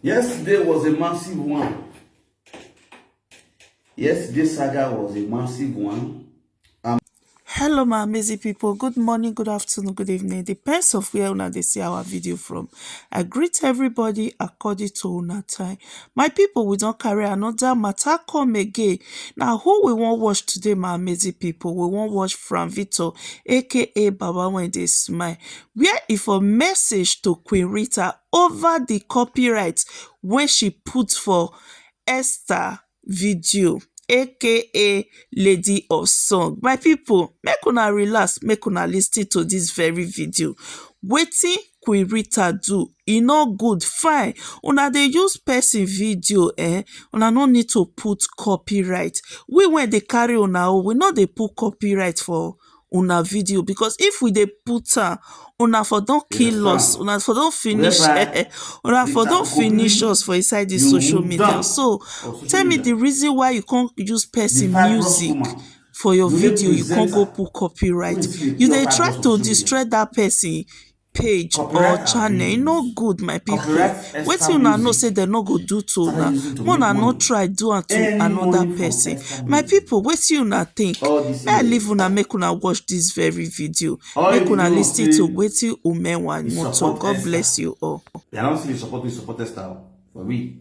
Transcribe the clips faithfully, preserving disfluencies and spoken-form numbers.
Yesterday was a massive one. Yesterday saga was a massive one. Hello, my amazing people. Good morning, good afternoon, good evening. Depends of where una dey see our video from. I greet everybody according to una time. My people, we don carry another matter come again. Now, who we wan watch today, my amazing people? We wan watch Frank Victor, A K A Baba Wey Dey Smile, where e for message to Queen Rita over the copyright wey she put for Esther video, A K A Lady of Song. My people, make una relax, make una listen to this very video. Wetin Queen Rita do, e no good, fine. Una dey use person video, eh? Una no need to put copyright. We wey dey carry una own, we no dey put copyright for una video, because if we dey put am, una for don kill us, una for don finish, una for don finish us for inside this social media. So tell me the reason why you can't use person music for your video, you can't go put copyright. You dey try to destroy that person page or channel. E no good, my people. Wetin una know say dem no go do to una, make una no try do am to another person. My people, wetin una think? Make I leave una, make una watch this very video, make una listen to wetin Umenwa wan talk. God bless you all. They are not saying you support me, support Esther for me.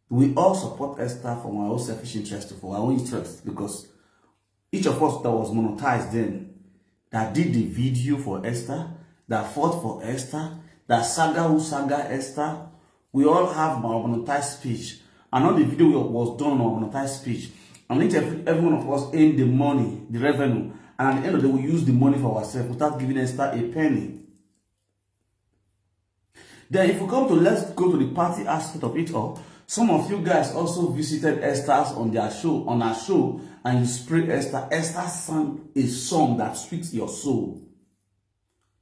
We all support Esther for our own selfish interest, for our own interest, because each of us that was monetized then, that did the video for Esther, that fought for Esther, that saga who saga Esther, we all have our monetized speech. And all the video was done on our monetized speech. And each every, every one of us earned the money, the revenue, and at the end of the day, we use the money for ourselves without giving Esther a penny. Then if we come to, let's go to the party aspect of it all. Some of you guys also visited Esther's on their show, on her show, and you spray Esther. Esther sang a song that speaks your soul.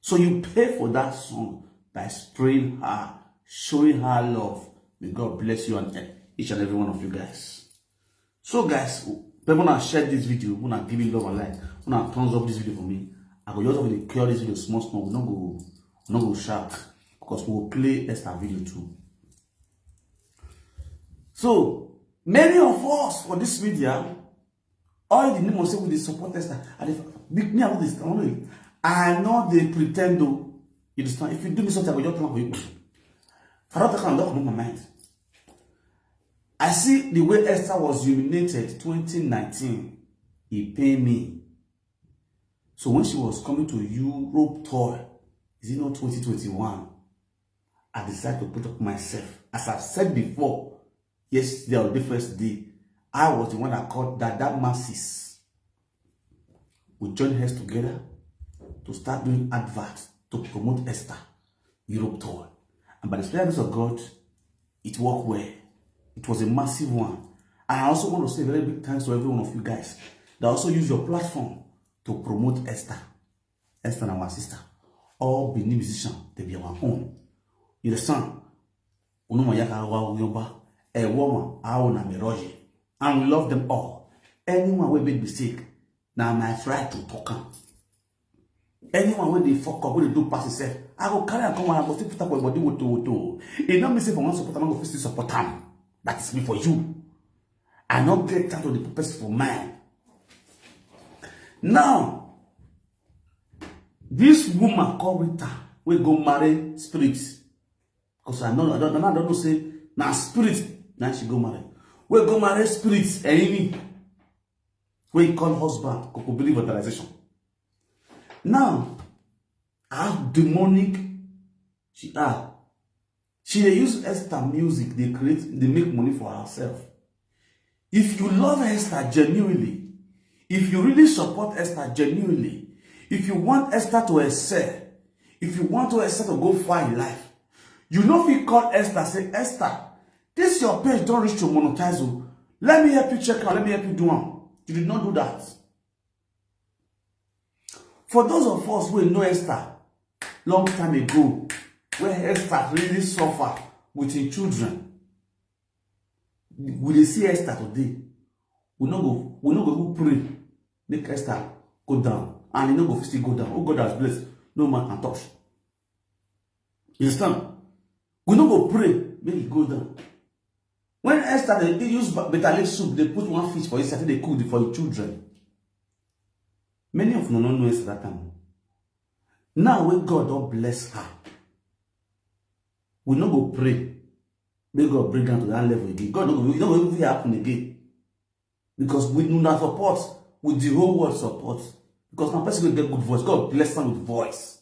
So you pay for that song by spraying her, showing her love. May God bless you and each and every one of you guys. So guys, people now share this video, una give me love and like, una thumbs up this video for me. I go just have to cure this video small small. We no go, we no go shout, because we will play Esther video too. So many of us for this media, all the name of say we dey support Esther. I dey, me, I no dey, I no dey pretend though. You understand? If you do me something, I go just turn am for you. If I don't talk am, I don comot my mind. I see the way Esther was humiliated twenty nineteen. E pain me. So when she was coming to Europe tour, is it not twenty twenty-one? I decided to put up myself. As I've said before, yesterday or the first day, I was the one that called that, that masses. We joined heads together to start doing adverts to promote Esther Europe tour. And by the special grace of God, it worked well. It was a massive one. And I also want to say a very big thanks to every one of you guys that also use your platform to promote Esther. Esther na our sister. All Benin musician, they be our own. You understand? Unu ma ya ka wa uyoba, e wo ma, a o na mi roje. And we love them all. Anyone wey make mistake, na my right to talk am. Anyone wey dey fuck up, wey dey do pass himself, I go carry am come and I go still put am for body woto woto. E no mean say for one support, I no go fit still support am. That is me for you. I no get time to dey put person for mind. Now, this woman called Rita, we go marry spirit. Because I know, I don't, I don't know say na spirit na she go marry. We go marry spirit, enemy. We call husband, Kokobiri fertilization. Now, I have demonic, she ah, she dey use Esther music, they create, they make money for herself. If you love Esther genuinely, if you really support Esther genuinely, if you want Esther to excel, if you want to Esther to go far in life, you no fit call Esther, say, "Esther, this your page don reach to monetize o. Let me help you check am, let me help you do am." You did not do that. For those of us wey know Esther long time ago, where Esther really suffer with him children, we dey see Esther today. We no go, we no go even pray make Esther go down, and e no go fit still go down. Who God has blessed, no man can touch. You understand? We no go pray make e go down. When Esther dey use bitter leaf soup, dey put one fish for inside, dey cook for im children. Many of una no know Esther that time. Now wey God don bless her, we no go pray make God bring am to that level again. God no go, e no go even fit happen again. Because with una support, with the whole world support, because na person wey get good voice, God bless am with voice.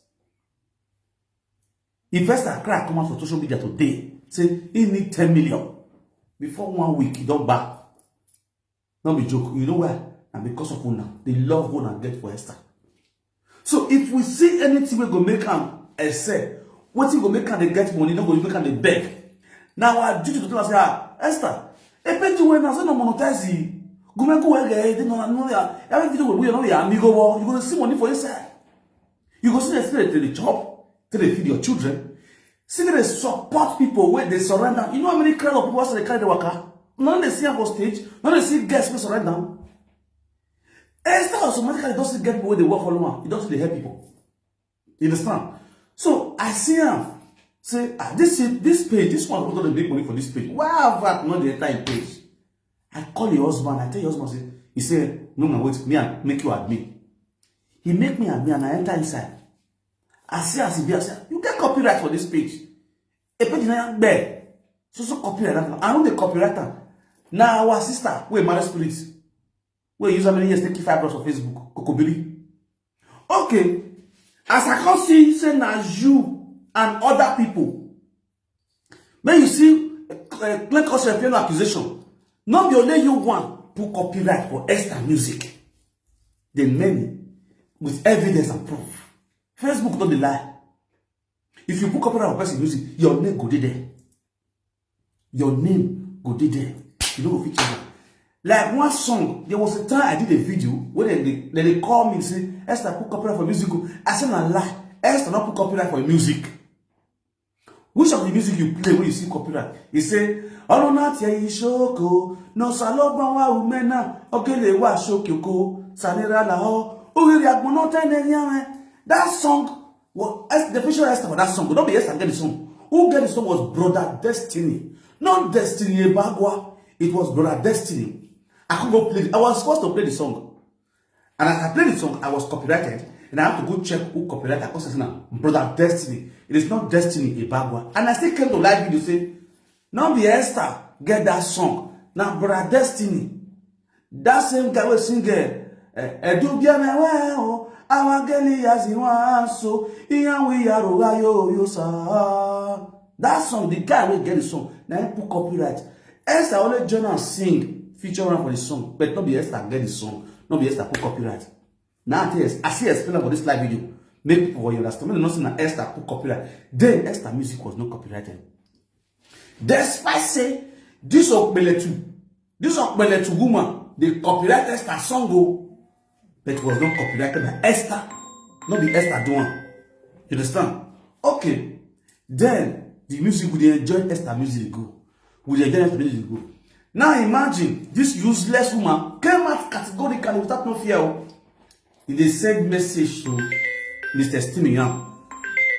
If Esther cry come out for social media today say he need ten million, before one week he don back. No be joke. You know why? Na because of una, the love una get for Esther. So if we see anything wey go make am excel, wetin go make am dey get money, no go make am dey beg. Na our duty to tell am say, ah, Esther, epeji wey na so na monetize yi. Gume ku wege e no no ya. Every video wey we no ya amigo wo. You go see money for inside. You go see the still dey chop, still dey feed your children, still dey support people wey dey surrender. You know how many crowd of people wey dey carry the waka? No dey see am for stage, no dey see guests wey surrender. Esther automatically don still get people wey dey work follow am. E don still dey help people. You understand? So I see am say, ah, this is, this page, this one don dey make money for this page. Why Harvard no dey enter im page? I call your husband, I tell your husband say, he say, no, no, wait, me and make you admin. He make me admin and I enter inside. I see as e be, I say, you get copyright for this page. A page na there. So so copyright that one. I no dey copyright am. Na our sister wey marry spirit, wey use how many years take keep fibroids for Facebook, Kokobiri. Okay, as I come see say na you and other people, make you see uh, clear cause of accusation. No be only you one put copyright for Esther music. The many with evidence and proof. Facebook no dey lie. If you put copyright for person music, your name go dey there. Your name go dey there. You no go fit change am. Like one song, there was a time I did a video where they, they, they call me say, Esther put copyright for music. I say na lie. Esther no put copyright for music. Which of the music you play when you see copyright? He say, ọrụ na-atị ya isi oko, n'ọsalọgbanwa ume na, ogele wa shokoko, sanira la ho, ohiri agbonota na-enye ame. That song, well, the official Esther for that song, don't be Esther get the song. Who get the song was Brother Destiny. Not Destiny Ebagwa. It was Brother Destiny. I could go play it. I was forced to play the song. And as I played the song, I was copyrighted. And I have to go check who copyrighted. I say na Brother Destiny. It is not Destiny Ebagwa. And I still came to live video say, no be Esther get that song. Na Brother Destiny. That same guy wey sing eh, eh, Edu bia me we o, awageli ya zi wa so, iya wi ya ro ga yo yo sa. That song, the guy wey get the song, na him put copyright. Esther only join am sing, feature am for the song, but no be Esther get the song, no be Esther put copyright. Now I see explain about this live video, make people for you understand. Make dem know say na Esther put copyright. Then Esther music was not copyrighted. Despite say this Okpeletu, this Okpeletu woman, they copyright Esther song, oh, but it was not copyrighted by Esther. Not be Esther do one. You understand? Okay. Then the music, we dey enjoy Esther music go. We dey enjoy Esther music go. Now imagine this useless woman came out categorically without no fear. Oh. He dey send message to Mister Stimiyan.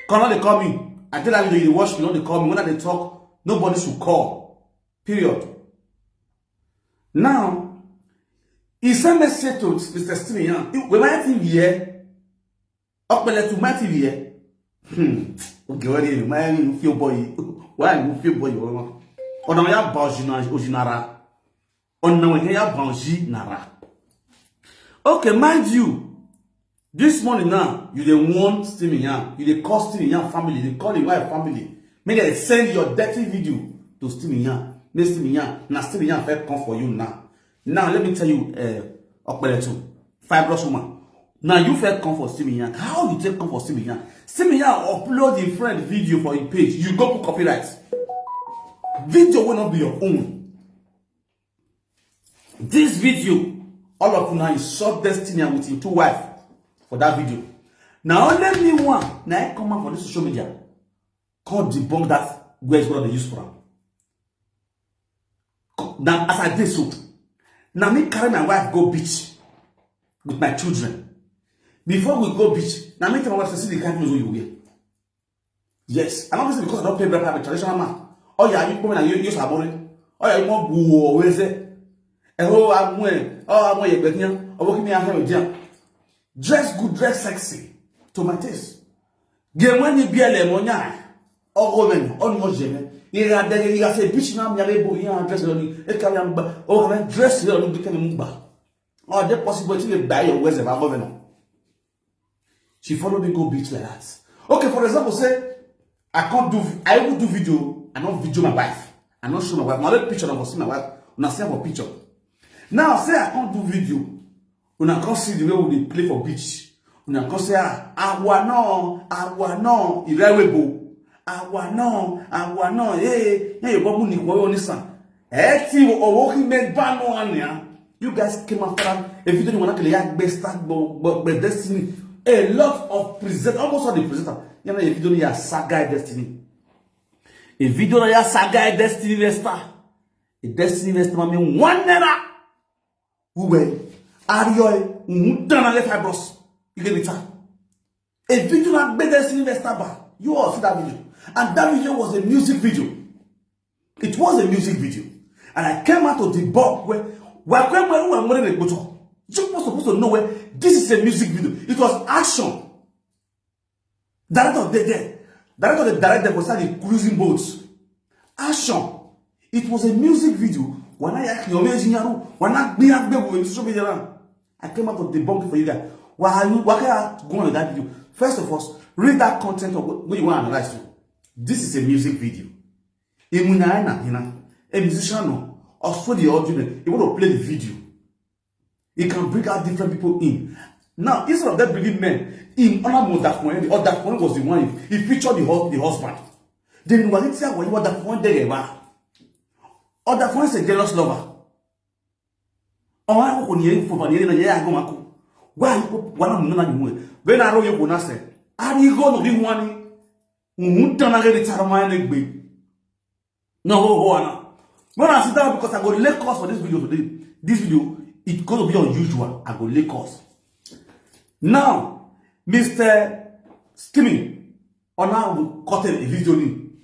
Come, no dey call me. I tell am you dey watch me, no dey call me. When I dey talk, nobody should call. Period. Now, he send message to Mister Stimiyan. When my T V here, Okpeletu my T V here. Hmm. Okay, what do you my feel boy? Why you feel boy? Ona ya ba ojina ojinara. Ona we ya ba ojinara. Okay, mind you, this morning now, you dey warn Stimiyan, you dey call Stimiyan family, you dey call the wife family. Make dem send your dirty video to Stimiyan. Make Stimiyan, na Stimiyan first come for you now. Now let me tell you, uh, Okpeletu, fibrous woman. Now you first come for Stimiyan. How you take come for Stimiyan? Stimiyan upload the friend video for his page. You go put copyright. Video will not be your own. This video, all of una insult Destiny and with him two wife for that video. Now only me one, now I come out for this social media, come debunk that where is what they use for am. Now as I did so, now me carry my wife go beach with my children. Before we go beach, now me tell my wife, see the kind clothes you wear. Yes, I don't say because I don't pay brother, I'm a traditional man. Oh yeah, you come and you use Amore. Oh yeah, you want go weze. Eh, oh, I'm when, oh, I'm when you bet me. Oh, what me I have a. Dress good, dress sexy to my taste. Get when you be a lemon, yeah. Oh, woman, on your jeme. You got the, you got a bitch now, me a bo, you dress on you. It can be, oh, can I dress you on become a mumba? Or the possibility you buy your ways of a governor. She follow me go beach like that. Okay, for example, say I can't do, I will do video. I don't video my wife. I don't show my wife. My little picture, I go see my wife. Una see for picture. Now say I can't do video. Una come see the way we dey play for beach. Una come say, ah, awa no, awa no, irewebo. Awa no, awa no, eh, eh, you go muni kwa onisa. Eh, ti owo ki me ba no ania. You guys came after a video ni wana kele ya gbesta gbo gbo destiny. A lot of present, almost all the presenter. You know, a video ni ya saga destiny. A video ni ya saga destiny vesta. A destiny vesta mami one naira. Uwe, Ario, Mudana le fibros. You get it? A video that made destiny vesta ba. You all see that video. And that video was a music video. It was a music video. And I came out of the box where, where, where, where, where, where, where, you're supposed to know where this is a music video. It was action. Director dey there. Director dey direct them for start the cruising boats. Action. It was a music video. Wana ya kiyo me jinyaru. Wana gbiya gbe wo so be jara. I came out of the bunker for you guys. Why are you, why can't I go on with that video? First of all, read that content of what you want to analyze to. This is a music video. Imuna ina ina. A musician no. Also the audio, you want to play the video. He can bring out different people in. Now, instead of them bringing men in, honor Odafunmi, Odafunmi was the one he, he featured the, hus- the husband. Then what did say when Odafunmi there? Odafunmi is a jealous lover. Oh, I won't hear for the year. Yeah, I go. Why you one of them? When I roll you, when I say, are you going to be one? Who done a little time? No, ho, ho, no. When I sit down because I go lay course for this video today. This video, it's going to be unusual. I go lay course. Now, Mister Skinny, on our cut a video,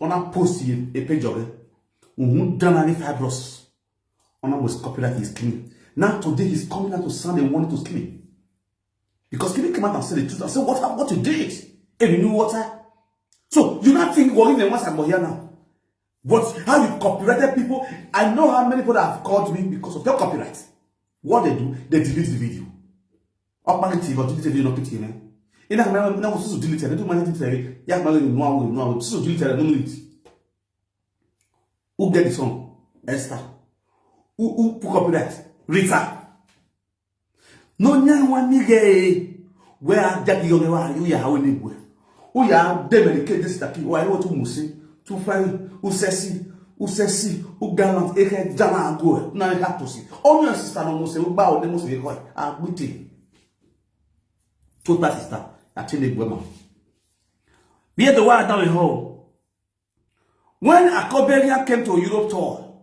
on our post here, a page of it. Who done any fibros? On our most copyright is Skinny. Now today he's coming out to sound a warning to Skinny. Because Skinny came out and said the truth. I said, what, what you did? And you knew what I. So you not think what in the once I go here now. But how you copyrighted people? I know how many people that have called me because of your copyright. What they do, they delete the video. Up my T V, but delete the video, not put it in. In that manner, now we supposed to delete it. They do manage to say, yeah, man, no, no, no, supposed to delete it, no need. Who get the song? Esther. Who, who put copyright? Rita. No nya wa mi ge. Where are that young wa you ya how ni gwe? Who ya dem the case this taki? Why you to musi? To find who sexy, who sexy, who gallant? E ke jana go. Na e ka to si. Only your sister no musi. Who ba o de musi ko. Agbiti. To that sister. Actually gwe ma. Be the one down in home. When Akoberian came to Europe tour,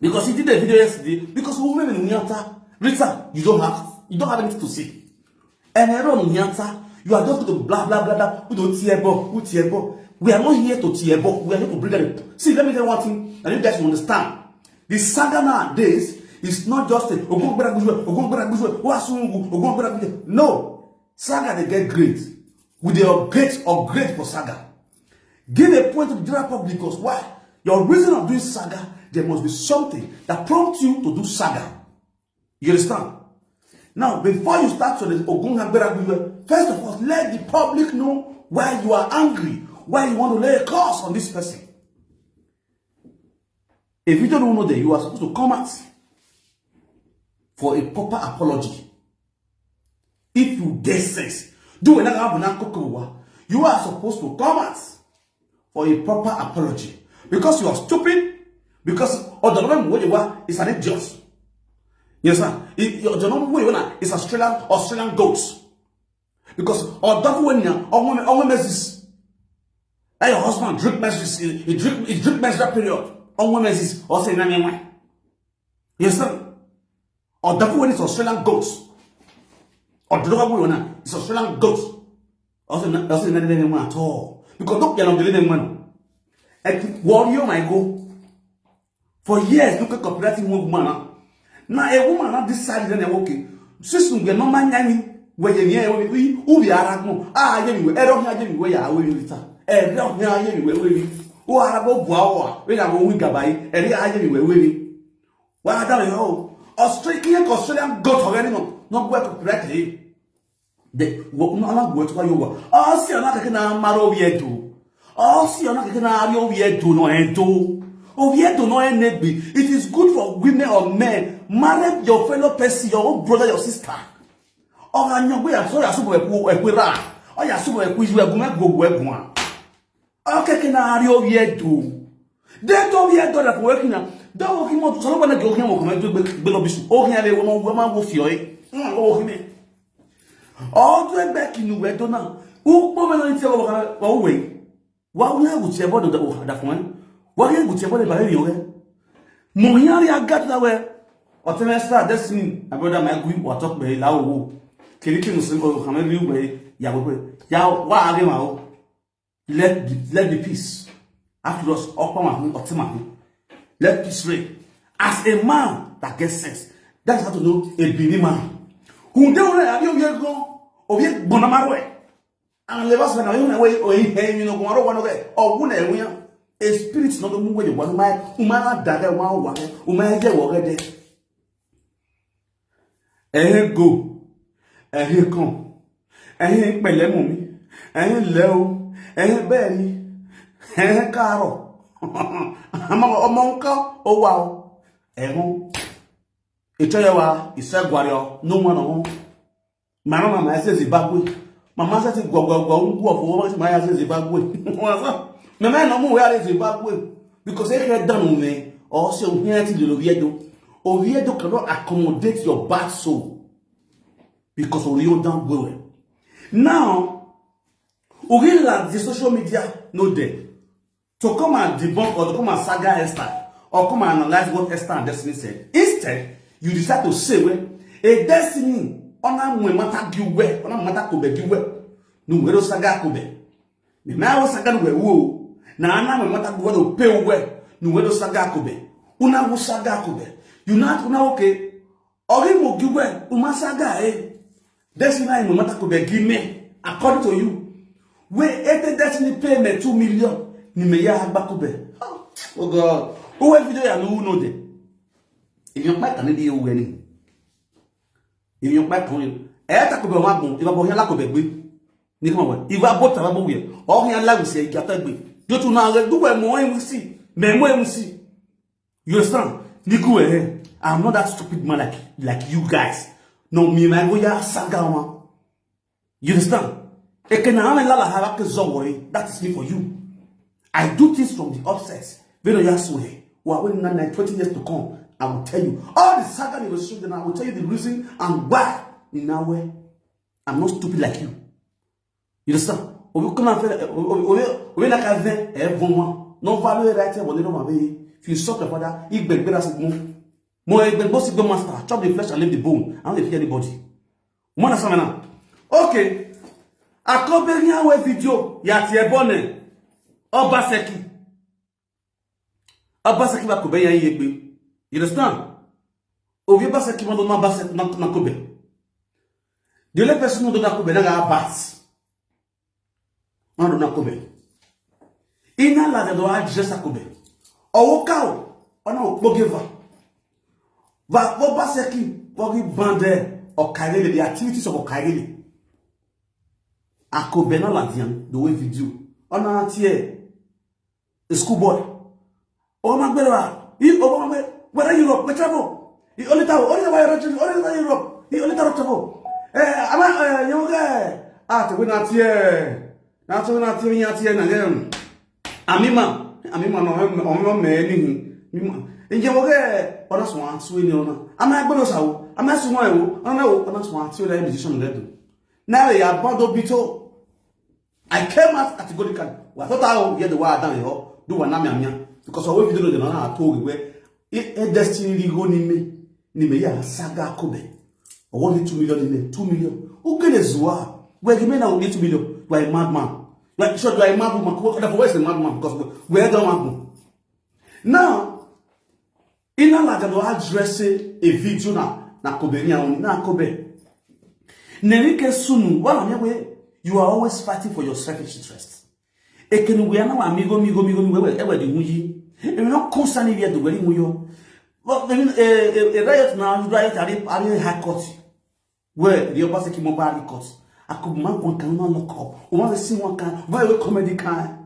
because he did a video yesterday, because women in Nyata, Rita, you don't have, you don't have anything to say. And everyone in Nyata, you are just going to blah blah blah blah. We don't tear up, we tear up. We are not here to tear up. We are here to bring them. See, let me tell you one thing, and you guys will understand. The saga nowadays is not just a Ogungbera Gujwe, Ogungbera Gujwe, Wasungu, Ogungbera Gujwe. No, saga they get great. We dey upgrade, upgrade for saga. Give a point to the general public because why? Your reason of doing saga, there must be something that prompts you to do saga. You understand? Now, before you start to the Ogungbera Gujwe, first of all, let the public know why you are angry, why you want to lay a curse on this person. If you don't know that you are supposed to come out for a proper apology. If you get sense, do another have an kokowa. You are supposed to come out for a proper apology because you are stupid. Because Odonomen Woyewa is an idiot. Yes, sir. Odonomen Woyewa is Australian Australian goats. Because Odonomen Woyewa, Owen Mezis, hey, your husband drink Mezis, he drink he drink menstrual period. Owen Mezis, or say name why? Yes, sir. Or that one is Australian goats. Or the other one is Australian goats. Also, not also not anyone at all. Because don't get on the living man. And warrior my go. For years, look at copyrighting one woman. Now a woman not decided then okay. Since we get no man any where you near we who we are at no. Ah, yeah, we ever here we are we later. Ever here we we we. Who are go bwa we na go we gabai. Ever here we we. Wa da yo. Australia, Australian got already no. No go to correct him. The wo na na go to yo wa. O si ona keke na maro we do. O si ona keke na ari o we do no e do. O we do no e negbe. It is good for women or men. Marry your fellow person, your own brother, your sister. O ga nyo gbe ya so ya subo e ku e ku ra. O ya subo e ku ju e gun me go go e gun a. Okeke na ari obi edo. De to obi edo da ko wekina. Da wo ki mo so lo na ge okin mo ko me do gbe lo bisu. Okin ale wo mo wo ma wo fi o e. Wo ki me. O do egbe kinu we do na. U po me no ti wo ka wa we. Wa u na gu ti e bodo da wo da fun e. Wa ke gu ti e bodo ba ri o e. Mo yan ri agat da we. O te me star destiny. My brother my gui wa talk be la wo. Kiri kinu sin ko ka me ri we ya wo pe. Ya wa age ma o. Let be, let be peace. After us, up on my home, up to my home. Let peace reign. As a man that gets sense, that's how to know a Benin man. Who don't know have you go or you bonamaro. And the last one, you know, or you pay me no one way or one area. A spirit not the move with one my umana daga one way, umana get what get. Ẹ̀hẹ́n go, ẹ̀hẹ́n kan, ẹ̀hẹ́n pẹ̀lẹ́ mọ̀ mi, ẹ̀hẹ́n lẹ́ o, ẹ̀hẹ́n bẹ́ẹ̀ ni, ẹ̀hẹ́n káàárọ̀. Àmọ́ ọmọ ń kọ́ ó wà o. Ẹ̀hún. Ìtọ́yẹ wa ìṣẹ́gun àríọ̀ ló wọ́n náà. Màmá màmá ẹ ṣe Zimbabwe. Màmá ṣe ti gbọ̀gbọ̀gbọ̀ ń gbọ̀ fún wọn, màmá ṣe Zimbabwe. Màmá ẹ̀ náà mú ìwé àrẹ Zimbabwe. Because ẹ kẹ́ dànù mẹ́, ọ̀ ṣe òun yẹn ti lè lórí ẹ̀dọ́. Oviedo cannot accommodate your bad soul because Oriyo don't go well. Now, Orila, the social media no there to come and debunk or to come and saga Esther or come and analyze what Esther and Destiny said. Instead, you decide to say, well, a Destiny, ona mwe mata giwe, ona mata kobe giwe, no wero saga kobe. Ni na wo saga no we wo, na ana mwe mata giwe no pe we, no wero saga kobe. Una wo saga kobe. You not una okay. Ori mo giwe, uma saga eh. Destiny na mwe mata kobe give me, according to you. We ete Destiny pay me two million, ni me ya agba kobe. Oh God. Uwe video ya no no de. If you might can be you any. If you might can you. E ta kobe wa gun, if abo ya la kobe gbe. Ni kuma wa. If abo ta ba bo we. O ya la we se ya ta gbe. Do tu na re du we mo e mu si. Me mo e mu si. You understand? Niku eh. I'm not that stupid man like like you guys. No, me man go ya saga wa. You understand? Ekena ame lala harake zowoi. That is me for you. I do things from the upstairs. Veno ya swear. Wa when na na twenty years to come, I will tell you all the saga you will show. Then I will tell you the reason and why. In that way, I'm not stupid like you. You understand? Obi come and feel. Obi obi obi na ka ven e von wa. No value right here, but they don't have it. If you suck your father, he beg better signal. Mo e beg boss go master. Chop the flesh and leave the bone. I don't fear anybody. Mo na sama na. Okay. Akobe ni awe video ya ti e bone. Obaseki. Obaseki ba kobe ya yegbe. You understand? Obi Obaseki mo do na Obaseki na na kobe. The only person who do na kobe na ga bat. Mo do na kobe. Ina la de do address akobe. Owo ka o. Ona o poge va. Va Obaseki pogi bande o kairele, the activities of o kairele. Akobe na la dian do we video. Ona tie a school boy. O ma gbere wa. I o ma gbere. Where Europe? Where travel? I only travel. Only travel Europe. Only travel Europe. I only travel travel. Eh, ama eh yoga. Ah, te we na tie. Na to na tie nya tie na ngem. Amima. Amima no hem o mo me ni. Mima. Nje mo ge ona so an so ni ona. Ama gbere sa o. Ama so mo e o. Ona o ona so an so na musician le do. Na ya bando bito. I came out categorically. Wa thought I hear the word down here. Do one name amia because I will do the na to we. E destiny ri go ni me. Ni me ya saga kobe. I want two million in me. Two million. Who can is wa? Where give me now two million? You are a madman. So do I mad woman? What for? Where's the mad woman? Because we, we don't mad woman. Now, in a lot of address a video na na Kobe ni awon na Kobe. Neri ke sunu wa na we, you are always fighting for your selfish interest. Ekenu we na wa migo migo migo migo we we di hunyi. E no concern if you do very muyo. But then a riot na riot at the high court. Where the Obaseki Mobile court. I could man one can not lock up. One see one can very comedy kind.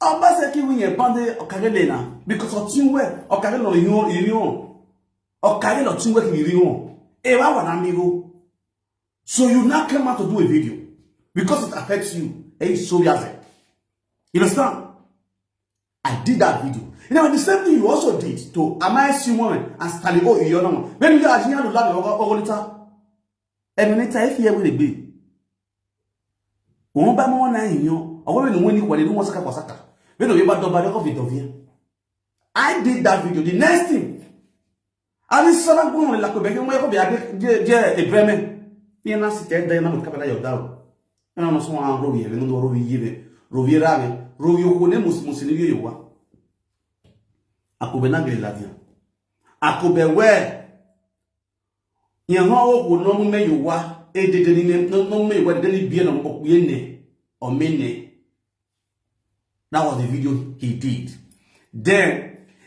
Obaseki win a bande okagele na because of team where okagele no you you okagele no team where you you. E wa wa na migo. So you now came out to do a video because it affects you. Hey, so you understand? I did that video. You know, the same thing you also did to Amai Simon and Stanley O Iyono. When you are here to learn over later. And later, if you will be. Wọ́n bá mọ́ náà yìnyín, ọwọ́ mi ni wọ́n ní wọlé ní wọ́n saka kọ̀saka. Bẹ́ẹ̀ ni òye bá dọ̀bà rẹ̀ kọ́ fi dọ̀bí ẹ̀. I did that video. The next thing, a ní sọ́dọ̀ gbọ́n wọn làkọ̀ bẹ́ẹ̀ kí wọ́n yẹ kó bí adé jẹ́ jẹ́ ìbẹ́mẹ́. Bí ẹ náà sì tẹ́ ẹ dá ẹ náà mọ̀ kábàlá yọ̀ dá o. Ẹ náà mọ̀ sọ́wọ́n àwọn ròyìn ẹ̀rẹ́ nínú ròyìn yìí rẹ̀ ròyìn rà rẹ̀ ròyìn òkú ní mùsùlùmí yóò wá. Àkùbẹ̀ náà gẹ̀rẹ̀ làdìyàn. Àkùbẹ̀ wẹ́ẹ̀. Yẹn hàn ó kò nọ́mú mẹ́yìn wá. Èdèdè ni nọ́mú mẹ́yìn wá dèdè ni bíẹ́ nà ọ̀pọ̀ yẹn nẹ̀ ọ̀mí nẹ̀. That was the video he did. Then,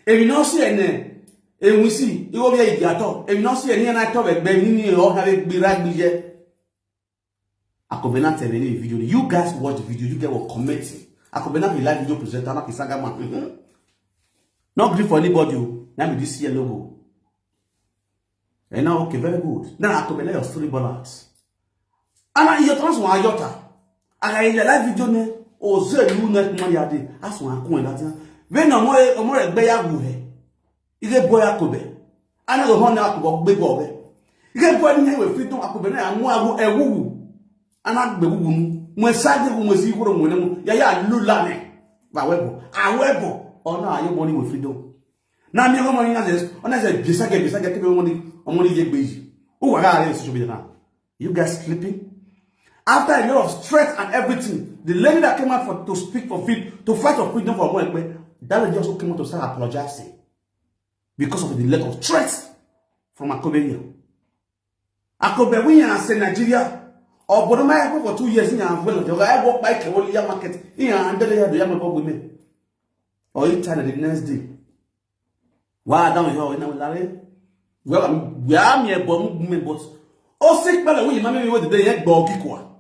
èmi náà sì ẹ̀nẹ̀ èmi sì ìwọ bí ẹ̀yìn àtọ̀ èmi náà sì ẹ̀nẹ̀ ẹ̀nà àtọ̀ ẹ̀gbẹ́ nínú ọ̀hún ẹ̀gbẹ́ rágbí yẹ. Akọ̀bẹ náà tẹ̀lé ní video ni. You guys watch the video, you guys were commenting. Akọ̀bẹ náà be live video presenter, náà kì í sága máa. No gree for anybody o. Now be this year logo. And now, okay, very good. Now, Akọ̀bẹ, let your story ball out. And I, your trans one, Ayota. And I, the live video ne. O ze lu ne kuma ya de. Asu an kun la tin. Ve na mo e, mo e gbe ya gu he. Ige boy Akọ̀bẹ. Ana go hon Akọ̀bẹ gbe bo be. Ige boy ni we freedom Akọ̀bẹ na ya mu agu e wuwu. Ana gbe wuwu nu. Mo sa de mo si kuro mo ne mo. Ya ya lu la ne. Ba we bo. A we bo. Ona ayo mo ni we freedom. Na mi ọmọ yín náà ṣe ọ̀nà ṣe gbèsàgẹ̀ gbèsàgẹ̀ kí ọmọ ní ọmọ ní yé gbé yìí. Ó wà láàrin social media now. You guys sleeping? After a lot of stress and everything, the lady that came out for, to speak for freedom, to fight for freedom for Omo Ekpe, that lady also came out to start apologizing because of the lack of stress from Akọ̀bẹ here. Akọ̀bẹ, we here say Nigeria, or Bodo Maya for two years in Angola, the guy walk by Kewolia market, in Andele, the young people women. Or you tell the next day. Wa down here in our lare. Well, we are me a bomb, but oh, sick fellow, we mammy with the day, go kikwa.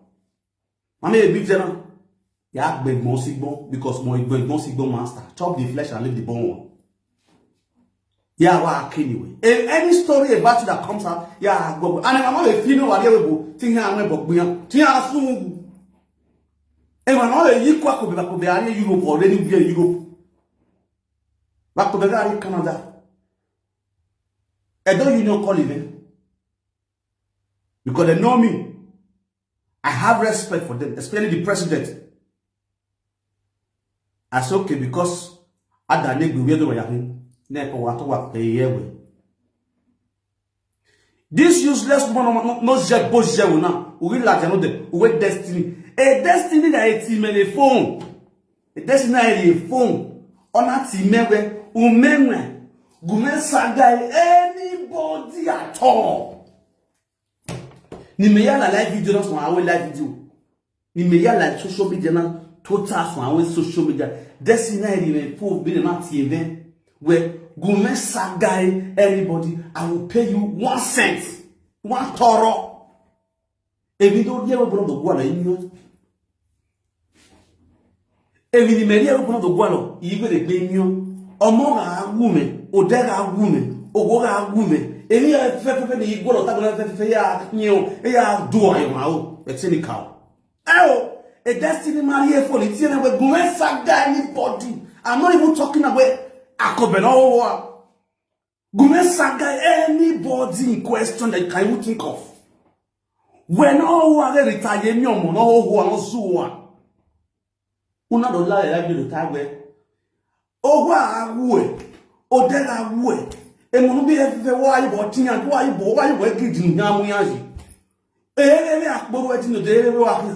Mammy, a big general. Yeah, big mossy bone, because more big mossy bone master. Chop the flesh and leave the bone. Yeah, wa anyway. If any story about you that comes out, yeah, go. And if I'm not a female, I will go. Think I'm a bog. Think I soon. If I'm not a equal, could be, could be, Europe or anywhere Europe. Back to Canada. I don't you know call even because they know me. I have respect for them, especially the president. I say okay because I don't need to wear the way I think. Never want to work a year with. This useless woman no no je bo je una. We la jano de. We destiny. A destiny that a team and a phone. A destiny that a phone. On a team we. Umenwe. Gumen sagai anybody at all. Ni me ya la live video na so awe live video. Ni me ya la social media na total so awe social media. Destiny na eri me po bi na ti even. We gumen sagai anybody, I will pay you one cent. One toro. Ebi do die we bro do gwa na imi. Ebi ni me die we bro do gwa lo. Igwe de gbe imi. Ọmọ ga wu me, ode ga wu me, ogo ga wu me. Ebi ya fe fe fe ni igwe lo ta fe fe fe ya nyo. E ya do ayo ma o. Etini ka o. Eo, a destiny marry a phone. It's never gumen saga anybody. I'm not even talking about Akọ̀bẹ no wa. Gumen saga anybody in question that can you think of. When all who are retire me omo no who are so wa. Una do la ya bi do ta we. Owa awu e. Ode la wu e. E mo no bi e fe wa yi bo tiyan wa yi bo wa yi bo e gidi nya mu ya yi. Ere ere akporo eti no de ere wa ya.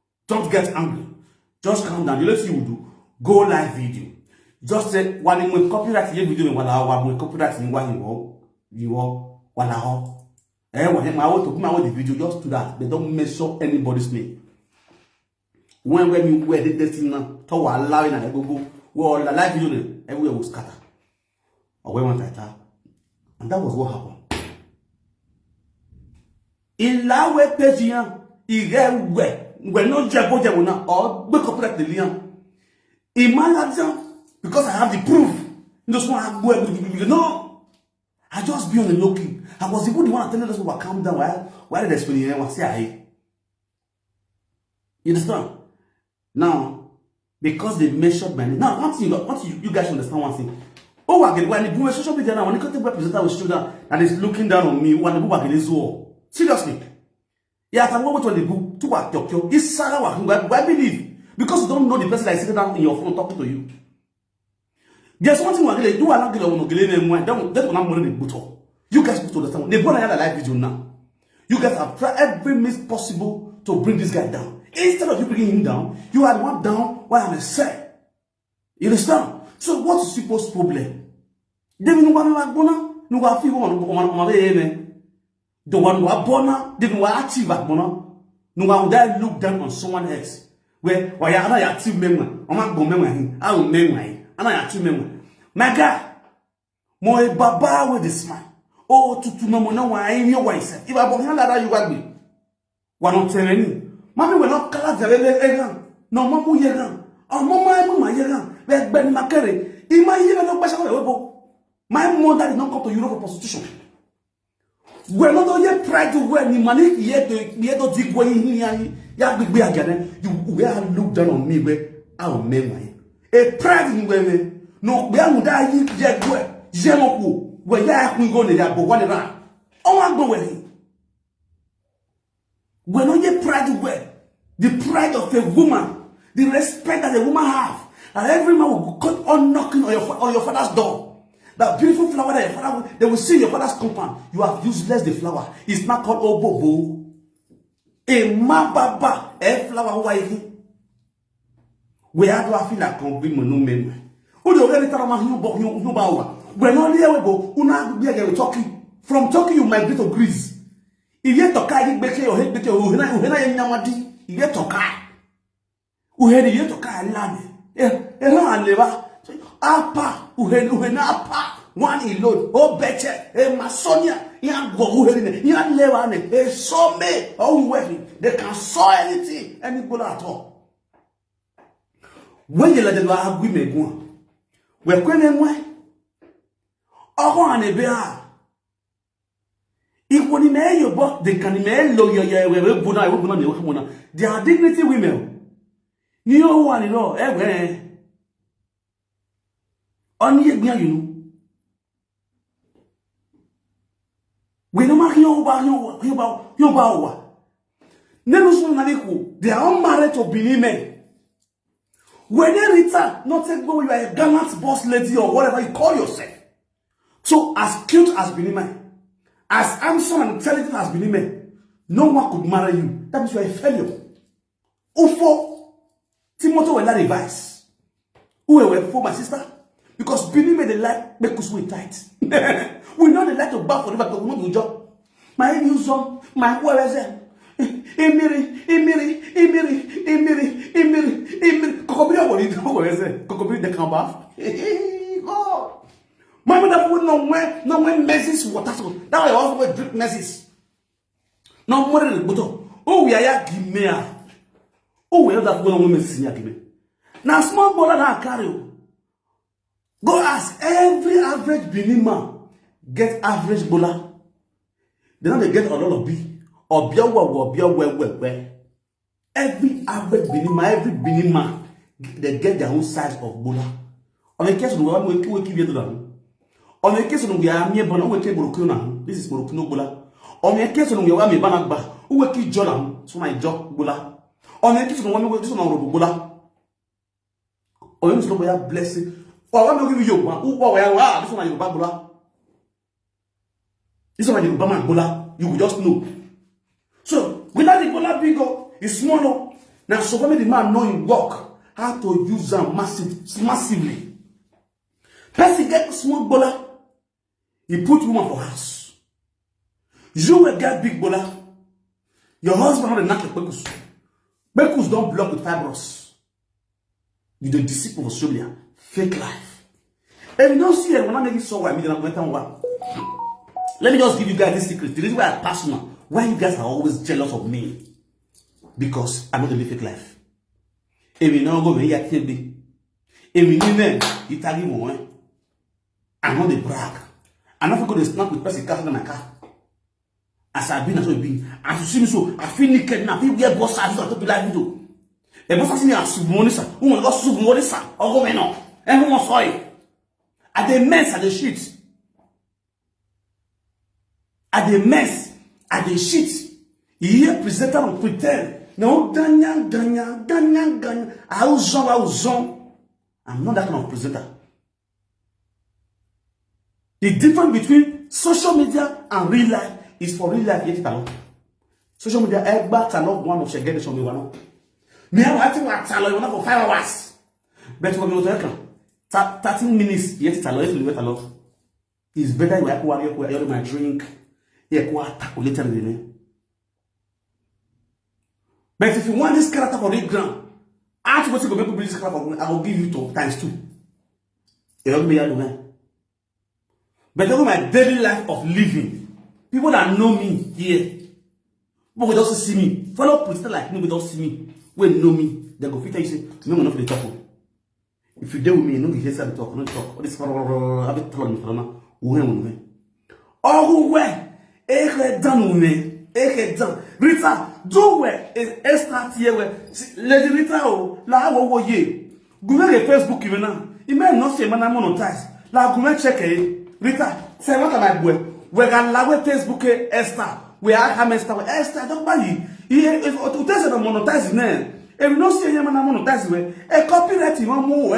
Don't get angry. Just calm down. The only thing you do, go live video. Just say, "Wa ni mo copyright ye video, wa la wa mo copyright ni wa iwo, iwo." Wala ho. Eh, when my auto, my the video, just do that. They don't mention anybody's name. When when you wear the destiny now, to allow in a go go. Well, the life you know, everywhere was scattered. Or when one time, and that was what happened. In la way page, ìrẹ́wẹ̀, wẹ̀ náà jẹ́ bó jẹ́ wò náà, or wake up like the lion. In my life, because I have the proof. Those one have, no, I just be on the low key. I was even the one telling those people, "Calm down. Why, why did I explain it?" I say, "I." You understand? Now, because they mentioned my name. Now, one thing you, what you, you guys should understand one thing. Oh, I get when the social media now, when you come to represent with children and is looking down on me, when the book is war. Seriously. Yeah, I'm going to the book to what Tokyo. It's Sarah, why, why believe? Because you don't know the person that is sitting down in your phone talking to you. There's one thing we are gonna do, we are not gonna wanna get in and that, that one I'm gonna be put up. You guys need to understand. They gonna have a live video now. You guys have tried every means possible to bring this guy down. Instead of you bringing him down, you are the one down while I'm a set. You understand? So what is people's problem? They will not want to, no, I feel one, one, one, one, one, the one who are born, they will achieve at one. No one would I look down on someone else. Where, why are you two men? I'm not going to men. I will men. I'm not two men. My God, my baba with the smile. Oh, to, to no, no, why in your wife? If I born like that, you got me. Wa no tẹrẹ ni. Mami wẹ no kala tẹrẹ le egan. No mo mu yegan. Ọmọ ma mu ma yegan. Wẹ gbẹ ni ma kẹrẹ. I ma ye no gbẹ sa wẹ bo. My mother did not come to Europe for prostitution. Wẹ no do ye pride wẹ ni mani ye to ye to di gwe yi ni ya ni. Ya gbigbe agane. You were look down on me wẹ. How men were. A pride ni wẹ wẹ. No wẹ mu da yi ye gwe. Ye no ku. Wẹ ya ku go ni ya bo wa ni ra. O wa gbo wẹ ni. We're not yet pride well. The pride of a woman, the respect that a woman have. And every man will come on knocking on your, fa- on your father's door. That beautiful flower that your father, they will see your father's compound. You have useless the flower. It's not called obobo. A ma baba, a flower who are you? We are to feel like convene no men. Who the already tell my human but human ba wa. We're not there we go. Una be again Turkey. From Turkey you migrate to Greece. If you talk I gbeke your head gbeke o hena o hena ye nyamadi. If you talk I. O hena ye talk I land. Eh, eh no aleva. Apa, o hena o hena apa. One alone. O beche, e masonia. Ya go o hena ya leva ne. E so me. O we. They can saw anything. Any bola at all. When you let them have women go. We kwene mwe. Oko ane be a. If when me yo bo they can me lo yo yo we we buna we buna me we buna. They are dignity women. Ni o wa ni lo e we. Oni ye gbian you know. We no ma yo ba yo yo ba yo ba wa. Ne no so na be ko. They are all married to Benin men. When they return, not take go you are a gallant boss lady or whatever you call yourself. So as cute as Benin man, as handsome and intelligent as Benin man, no one could marry you. That means you are a failure. Ufo, Timothy will not revise. Who will for my sister? Because Benin men they like make us wait tight. We know they like to back for river, but we know the job. My new song, my whatever. Emiri, Emiri, Emiri, Emiri, Emiri, Emiri. Kokobiri wori do wori se. Kokobiri they can bath. God. My mother would no when no when messes water so. That way I also will drink messes. No more than buto. Oh we are ya gimea. Oh we have that one when messes ya gimea. Now small bola na carry. Go ask every average Benin man get average bola. They don't get a lot of B. Obia wa obia we we we. Every average Benin man, every Benin man, they get their own size of bola. On the case of the one we we keep it down. On the case of the are me bola we keep broken now. This is broken bola. On the case of the one me banagba, we keep jola, so my job bola. On the case of the one we this one bola. Oyo nso ya blessing. Or what make you Yoruba? Who or where? Ah, this one Yoruba bola. This one Yoruba man bola. You will just know. So without the bola bingo, it's small. Oh. Now so when the man know him work, how to use them massive, massively. Person get small bola. He put woman for house. You will get big bola. Your husband no dey knack your kpekus. Kpekus don block with fibroids. You dey deceive for social media. Fake life. If you don't see it, when I make it so why me then I'm going to. Let me just give you guys this secret. The reason why I pass now, why you guys are always jealous of me, because I know they live fake life. If you know go me ya T B. If you need them, you tag him one. I know they brag. I know go dey snap with person car in my car. As I be, na so I be. As you see me so, I feel naked now. I feel wear boss, I feel to be like you. E boss see me as money sir. Who want to sue money sir? Or go me no. Everyone saw it. I dey mess, I dey shit. I dey mess, I dey shit. You hear presenter on pretend. No, ganya, ganya, ganya, ganya. Auzon, auzon. I'm not that kind of presenter. The difference between social media and real life is, for real life, yet alone. Social media, egba talọ one of shegede show me one. Me, I want to talk for five hours. But when you talk, thirteen minutes, yet alone, yet alone. It's better you have to worry, you my drink. You have to calculate everything. But if you want this character for real ground, ask what you go make people this character for ground, I will give you two times two. You help me out, man. But over my daily life of living, people that know me here, people will just see me. Follow pretend like me, will just see me. When know me, they go fit tell you say, "No, no, no, talk." If you deal with me, you know the hearsay talk, no talk. All this, I be telling me, Salama, who am I? Oh, who where? Eke dan ume, eke dan. Rita, do we, e, Esther tie we. Si, Lady Rita o, la wo wo ye. Gume ke Facebook me na. Ime no se mana monetize. La gume check e. Rita, say what am I boy? We ga la we Facebook e Esther. We are come Esther. We Esther, don't buy you. He, if, if, if, monetize ne. If no se ye mana monetize we. E copyright you want more we.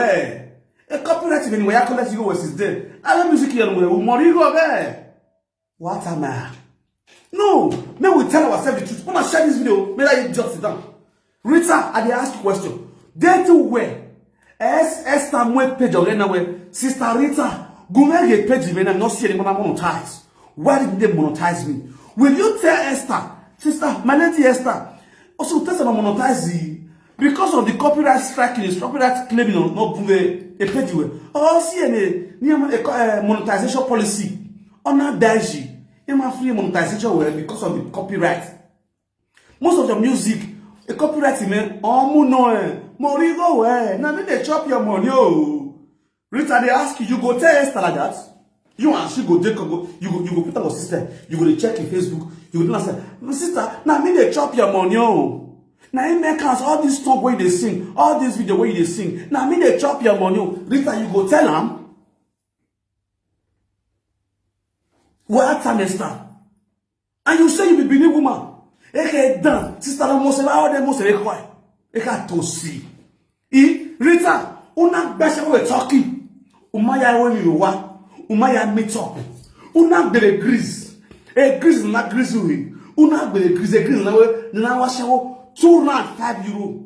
E copyright me we ya collect you go where is there. I music here we. Umori go be. What am I? No, may we tell ourselves the truth. Una share this video. May I just sit down. Rita, I dey ask you question. They too where? Es Esther Mwe page already now where Sister Rita, go where your page even, I'm not seeing anyone monetize. Why did they monetize me? Will you tell Esther, Sister, my lady Esther, also tell someone monetize the, because of the copyright striking, is copyright claiming or not, a page where? Oh, C N A, near a, a monetization policy. On that daiji, you must free monetization well because of the copyright. Most of your music, a copyright man, oh, no, eh, Morigo, eh, now they chop your money, oh. Rita, they ask you, you go tell Esther like that? You and she go take go, you go, you go put on your sister, you go dey check in Facebook, you go do say, "My sister, now me they chop your money, oh." Now he make us all this talk where they sing, all this video where they sing. Now me they chop your money, oh. Rita, you go tell him. What a mister. And you say you be Benin woman. Eke dan, sister, no must have all them must have required. Eke to see. E, Rita, una gbese we talking. Umaya when you wa, umaya meet up. Una gbere grease. E grease na grease we. Una gbere grease, e grease na we, na wa shawo two rand five euro.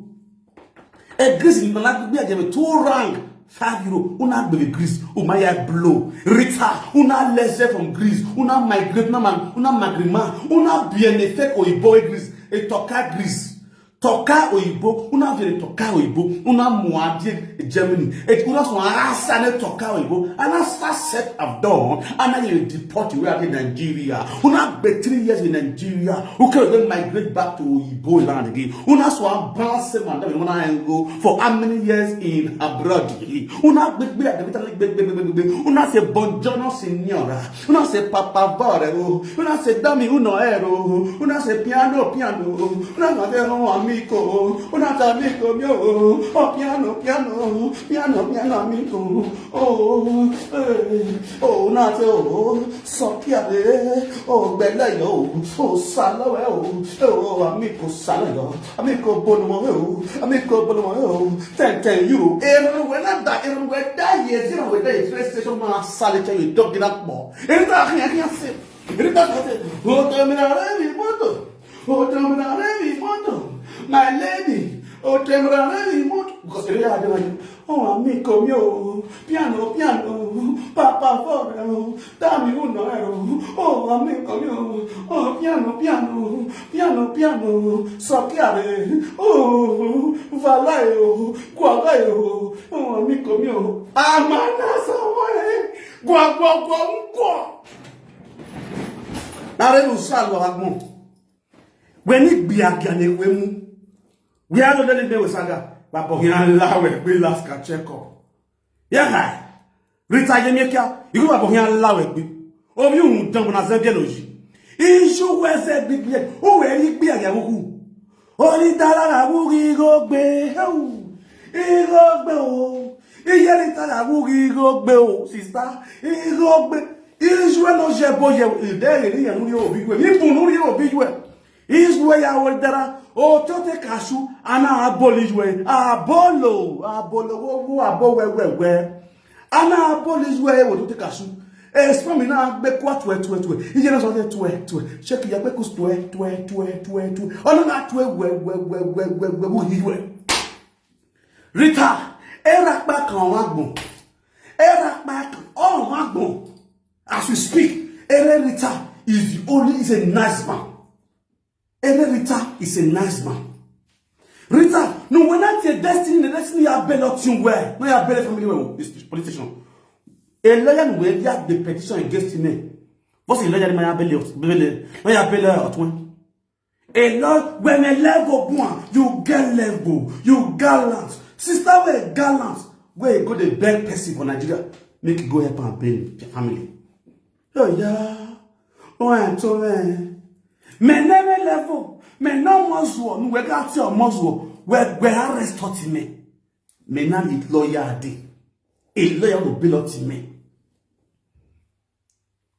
E grease na la be a two rand five euro. Una gbere grease, umaya blow. Rita, una lese from grease. Una migrate na man, una magrima. Una be an effect oyibo grease. E toka grease. Toka oyibo, una vere toka oyibo, una muadie Germany. Et una so asa ne toka oyibo. Ana sa set of dawn, ana ye deport you out in Nigeria. Una be three years in Nigeria. Who can then migrate back to oyibo land again? Una so bounce man that una go for how many years in abroad? Una be, be, be, be, be, una say buongiorno signora. Una say papa vore o. Una say dami uno ero. Una say piano piano. Una say no amico. Una say amico mio. Oh piano piano. Piano piano amico. Oh, eh, oh, una say oh, so piano. Oh, bella yo. Oh, salo yo. Oh, amico salo yo. Amico bono yo. Amico bono yo. Ten ten euro. Ero wena da, ero wena da, yes, ero wena da, yes, train station ma sale che you don't get up more. Ero da, I can't say. Ero da, I say, oh, tell me that, let me moto. Oh, tell me that, let me moto. My lady. Oh, tell me that, let me moto. Because ero da, I don't know. Oh, amigo mío, piano, piano, papa fora, dame uno euro. Oh, amigo mío, oh, piano, piano, piano, piano, soquiare. Oh, valeo, guagayo. Oh, amigo mío, amana sawae, gua, gua, gua, gua. Nare no salwa agmo. Weni gbia gbia ne wemu. We are not letting them saga. But bohian la we be last ka check up. Yeah, hi. Rita Yemikia, you go bohian la we be. Oh, you don't na zebia no ji. Issue we ze big ye. Oh, we ni gbia ya wu. Oli dala la wu gi go gbe. Heu. I go gbe o. Iye ni tala wu gi go gbe o, sister. I go gbe. Issue no je bo ye. Ide ni ya nu yo bi we. Ni bu nu yo bi we. Is where ya were there. Oh, tote cashew. Ana abolish we. Abolo. Abolo. Wo, wo, abo, we, we, we. Ana abolish we. Wo tote cashew. Explain me na gbe kwa twe, twe, twe. Iye na so twe, twe. Check ya gbe kus twe, twe, twe, twe, twe. Ona na twe, we, we, we, we, we, we, we, we, we. Rita, era pa kan wa gbon. Era pa kan o wa gbon. As we speak, Ere Rita is the only, is a nice man. Ere Rita is a nice man. Rita, no, when I say destiny, the destiny I bear not you well. No, I bear family well. This politician. A lawyer will have the petition against him. What's a lawyer? My belly, belly. No, I bear out one. A lot when a level one, you get level, you gallant. Sister, we gallant. Where you go, the beg person for Nigeria, make you go help and pay your family. Oh yeah. Oh, I told me. Me never level. Me no must war. No, we got your must war. We, we arrest thirty me. Me now need lawyer a day. A lawyer will be lot me.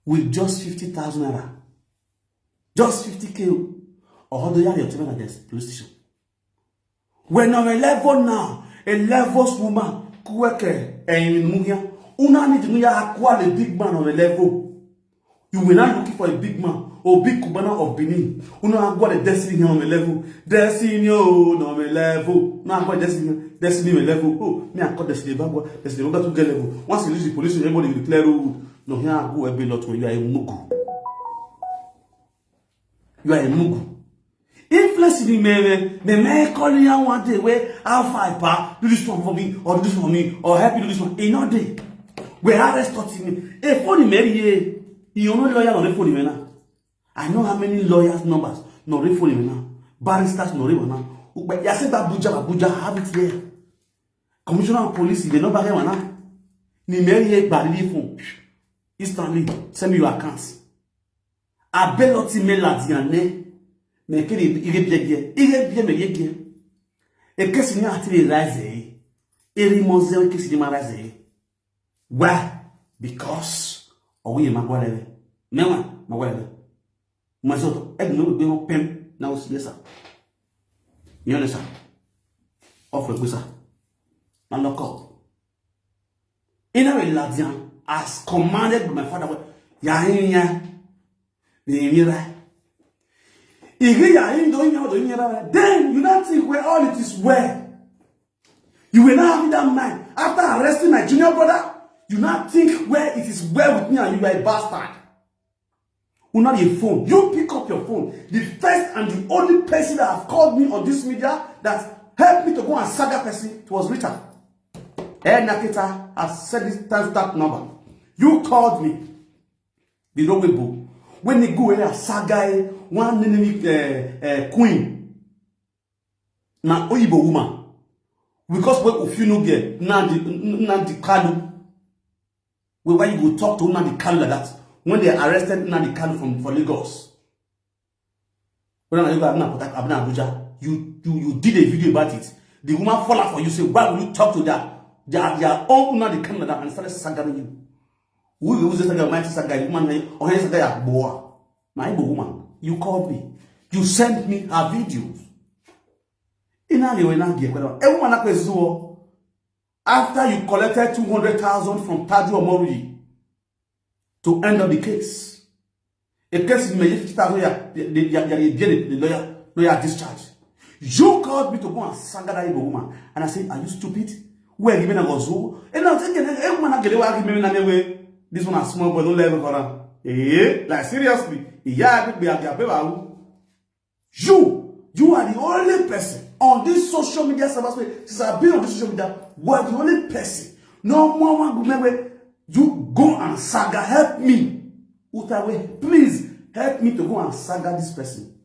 With just fifty thousand naira. Just fifty K. Or how do you have your children at the police station? When on a level now, a levels woman, kuweke, and muya, una need muya, a quite a big man on a level. You will not looking for a big man or big Cubana of Benin. Una go the destiny here on a level. Destiny, oh, no, on a level. Now go destiny, destiny on a level. Oh, me, I call destiny, but destiny, we got to get level. Once you lose the police, everybody will declare, oh, no, here I go, every lot when you are a mugu. You are a mugu. Influence me, me, me, me, call you one day where I'll fight pa, do this one for me, or do this for me, or help you do this one. In no day. We arrest me. If only Mary, eh, you know lawyer on the phone now. I know how many lawyers numbers no re phone now. Barristers no re now. But you say that Abuja, Abuja have it here. Commissioner of police, they number here now. Ni Mary, eh, bari phone. Instantly, send me your accounts. Abeloti me la diane. Me kiri ire bie bie. Ire bie me ye bie. E kesi ni ati le rise. Eri moze e kesi ni ma rise. Why? Because owi ye magwalebe. Mewa magwalebe. Mazoto e no be mo pem na o si sa. Yone sa. Ofwe gusa. Na loko. In a religion as commanded by my father. Ya in ya. Ni mira. Igi ya in do in ya do in ya. Then you not think where all it is well. You will not have that mind. After arresting my junior brother, you not think where it is well with me and you are a bastard. Una your phone. You pick up your phone. The first and the only person that have called me on this media that helped me to go and saga person, it was Rita. Eh, Nakita, I've said this time start number. You called me. The no way bo. When they go here, saga eh, one enemy uh, uh, queen. Na Oyibo woman. Because when Ofinu get Nnamdi Kanu. Well, why you go talk to Nnamdi Kanu like that? When they arrested Nnamdi Kanu from for Lagos. When I go Abuja, you, you you did a video about it. The woman fall out for you, say, why would you talk to that? They are, they are all Nnamdi Kanu like that and started sagaring you. Who you say saga, mighty saga, woman, or saga, boy. My Igbo woman, you called me. You sent me her videos. In a way, a woman, after you collected two hundred thousand from Taju Omorui to end up the case. A case in May fifty thousand, yeah, the, the, the, the, the lawyer, lawyer discharge. You called me to go and saga that Igbo woman. And I said, are you stupid? Where you mean I was who? And now take it, everyone I get where you mean I way. This one a small boy, don't level for her. Eh, like seriously. Yeah, I could be a gap. You, you are the only person on this social media cyberspace. Since I've been on this social media, you are the only person. No more one go where you go and saga help me. Uta way, please help me to go and saga this person.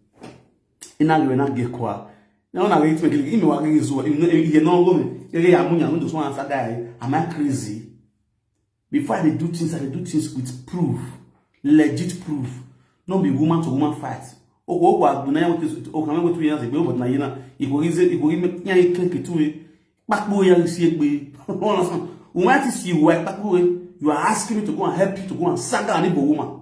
Ina yo na get kwa. Na ona wait me give me wa give so. You know go me. Yeah, yeah, munya no just one saga. Am I crazy? Before I dey do things, I dey do things with proof, legit proof. No be woman to woman fight. Oko oko agbona ya wetu o kan wetu ya se gbe but na yina. Iko gize iko gi me ya ike ke tu e. Pakpo ya si egbe. Woman ti si wa pakpo e. You are asking me to go and help you to go and saga an Igbo woman.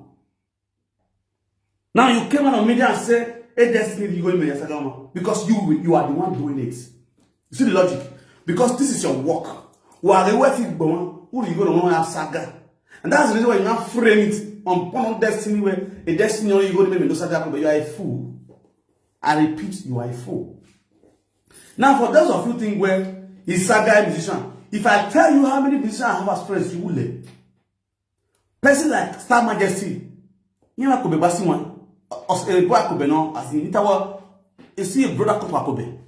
Now you came out on media and say, "Hey, Destiny, you go in Meyasagama," because you you are the one doing it. You see the logic? Because this is your work. Who are they working for? Who do you go to want saga? And that's the reason why you now frame it on Porno Destiny where a Destiny only you go to make me no saga, but you are a fool. I repeat, you are a fool. Now, for those of you think where is saga a musician, if I tell you how many musicians I have as friends, you will learn. Person like Star Majesty, you know, Kobe Basiwan, or a boy Kobe no, as in Itawa, you see a brother Kobe Kobe.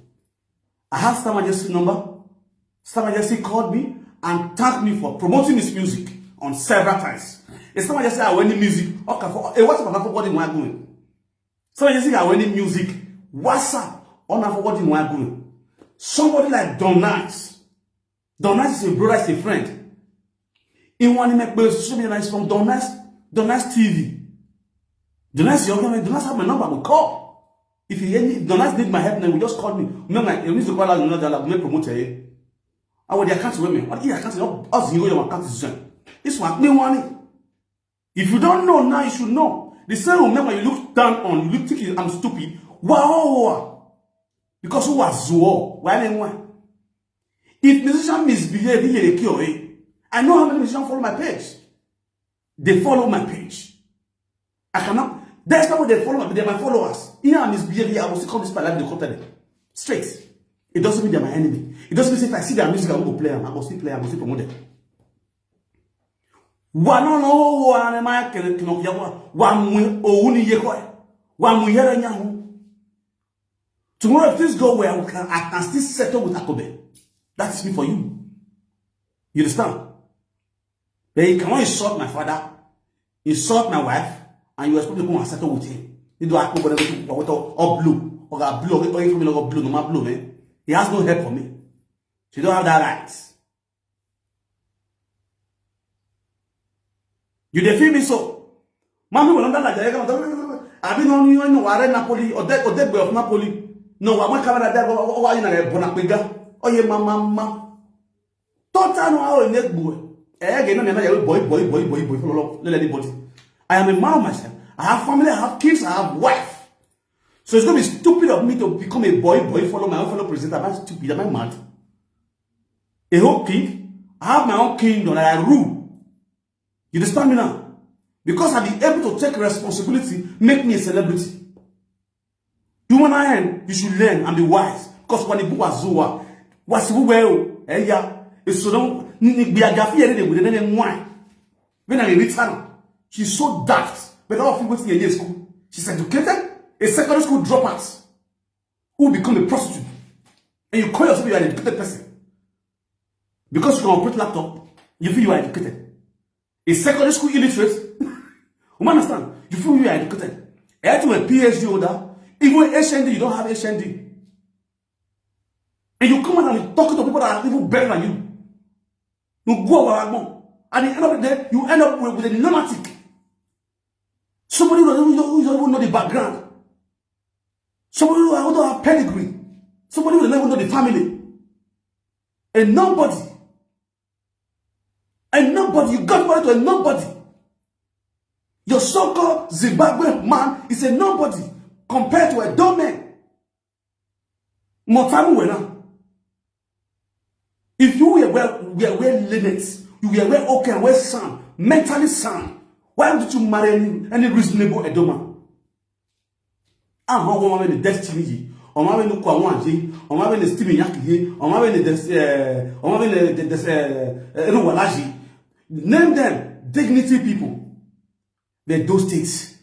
I have Star Majesty number. Star Majesty called me and thanked me for promoting his music on several times. It's Star Majesty I win the music. Okay, for a what's my forwarding my going. Star Majesty I win the music. What's up? On forwarding my going. Somebody like Don Nice. Don Nice is a brother, is a friend. He want to make social media is from Don Nice, Don Nice T V. Don Nice, your government, Don Nice have my number, we call. If you any Don Nice need my help, then we just call me. Remember, you need to call out another, like, make promote here. I want the account women. What the account? Us you your account is same. This one, me money. If you don't know now, you should know. The same remember you look down on, you look think I'm stupid. Wow. Because who was Zuo? Why then why? If musician misbehave, he dey kill eh? I know how many musicians follow my page. They follow my page. I cannot. That's not what they follow. They're my followers. You know, I misbehave. I will still come this my life. They come tell them straight. It doesn't mean they're my enemy. It doesn't mean if I see their music, I will go play them. I will still play. I will still promote them. Wa no no wa ne ma kele kino ya wa wa mu o ni ye ko wa mu yere nya hu. Tomorrow, if things go well, we can, I can still settle with Akobe. That's me for you. You understand? But you cannot insult my father, insult my wife, and you expect me to come and settle with him. You do Akobe with all blue, or got blue, or you come in blue, no matter blue, man. He has no help for me. So you don't have that right. You dey feel me so? Mami wala ndala jaya kama abi no ni no ware Napoli or the or the boy of Napoli. No wa ma camera there wa wa ina le bona pega. Oye mama mama. Tota no awo ne gbo. Eh ge no me na ya boy boy boy boy boy follow let anybody. I am a man of myself. I have family, I have kids, I have wife. So it's gonna be stupid of me to become a boy boy follow my own fellow presenter. Am I stupid? Am I mad? A whole king. I have my own kingdom that I rule. You understand me now? Because I be able to take responsibility, make me a celebrity. You wanna end, you should learn and be wise. Because when the book was Zua, was who well, eh, yeah, it's so don't be a gaffy and they would then why. When I return, she's so daft, but all of you went to a school. She's educated, a secondary school dropout, who become a prostitute. And you call yourself an educated person. Because you can operate laptop, you feel you are educated. A secondary school illiterate, you understand? You feel you are educated. And to a P H D holder, even H N D, you don't have H N D. And you come out and you talk to people that are even better than you. You go around. At the end of the day, you end up with, with a lunatic. Somebody who doesn't, who doesn't even know the background. Somebody who don't have pedigree. Somebody who doesn't even know the family. And nobody. And nobody. You got married to a nobody. Your so-called Zimbabwe man is a nobody compared to a dumb man. Motamu wena. If you were well, were well learned, you were well okay and well sound, mentally sound, why would you marry any, any reasonable Edoma? I'm not one with the destiny. Omawene Kwawanji, Omawene Stephen Yakiye, Omawene Des, uh, Omawene Des, uh, Eruwalaji. Name them dignity people. They do states.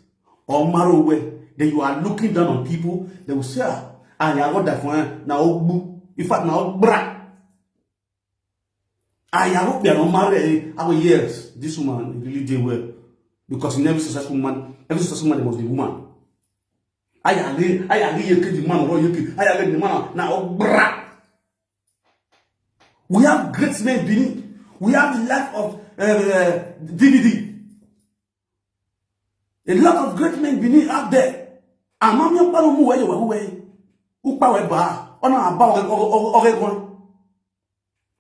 Or Marowe, then you are looking down on people. They will say, ah, and you are that for now. In fact, now, bra. I hope they are not married. I go, yes, this woman really did well. Because in every successful man, every successful man, there must be woman. I agree, I agree, you kill the man, or you kill, I agree the man. Now, bra. We have great men Benin. We have the life of uh, uh, D V D. A lot of great men Benin out there. Amami okparo mu weye wa uwe. Ukpa we ba. Ona aba oge oge oge.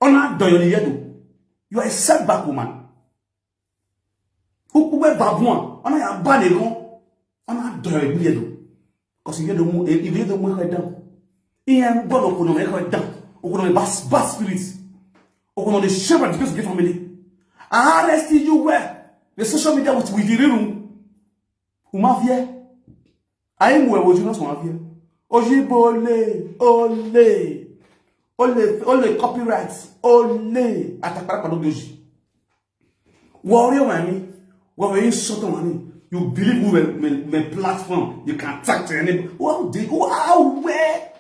Ona doyo ni yedo. You are a setback woman. Ukpu we ba buan. Ona ya ba ne gon. Ona doyo ni yedo. Because you don't move, you don't move her down. Iye gbọ́dọ̀ kò nà mẹ́kọ̀ down. Okùnà bad bad spirit. Okùnà the shame of the family. I arrest you where the social media with with the room. Umafia. Ayi mu ewo juna so mafia. Ojibo ole ole ole ole copyright ole atakpara pado doji. Warrior wani, warrior insult wani. You believe we were, we were platform, you can attack to anybody. What did who how where?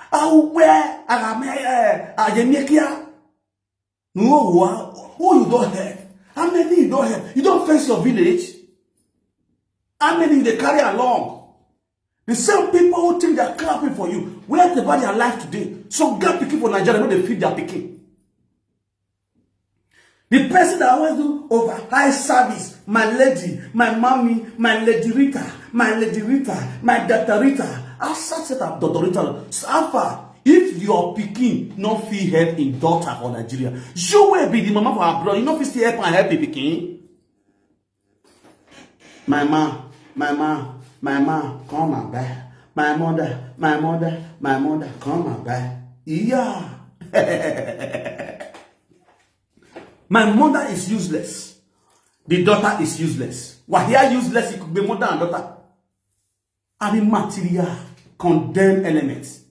How where? Agame eh ayemekia. No, who you don't help? How many you don't help? You don't fence your village? How many they carry along? The same people who think they're clapping for you, where they buy their life today? So get picking for Nigeria, no, they feed their picking. The person that always do over high service, my lady, my mommy, my lady Rita, my lady Rita, my daughter Rita. I such set up daughter Rita. Suffer. If your picking not feel help in daughter for Nigeria, you will be the mama for abroad. You know, if you help and help the picking. My ma, my ma, my ma, come and buy. My mother, my mother, my mother, come and buy. Yeah. My mother is useless. The daughter is useless. Why here useless? It could be mother and daughter. Any material condemn elements.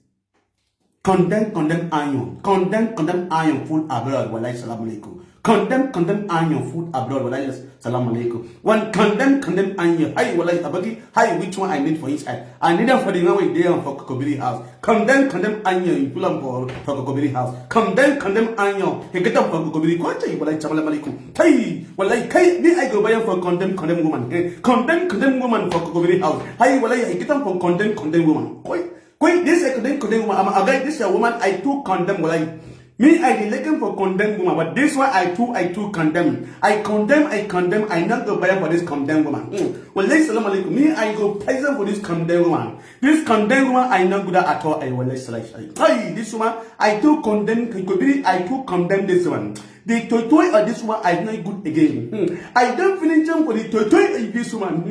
Condemn, condemn iron. Condemn, condemn iron full abroad. Wallahi, salam alaikum. Condemn, condemn iron full abroad. Wallahi, salam alaikum. One condemn, condemn iron. Hi, wallahi, abagi. Hi, which one I need for inside? I need them for the one way there for Kokobiri house. Condemn, condemn iron. You pull them for, for Kokobiri house. Condemn, condemn iron. He get them for Kokobiri. Kwacha, wallahi, salam alaikum. Hey, wallahi, kai, me I go buy them for condemn, condemn woman. Eh, condemn, condemn woman for Kokobiri house. Hi, wallahi, I get them for condemn, condemn woman. Koi, koi, this I condemn, condemn woman. I'm a guy, this a woman, I too condemn, wallahi. Me, I dey looking for condemn woman, but this one I too, I too condemn. I condemn, I condemn, I not go buy for this condemn woman. Mm. Wallahi, salam alaikum. Me, I go poison for this condemn woman. This condemn woman, I not good at all. I wallahi, salam alaikum. Hey, this woman, I too condemn, Kokobiri, I too condemn this one. The toy toy of this one is not good again. Hmm. I don't finish jump for the toy toy of this one.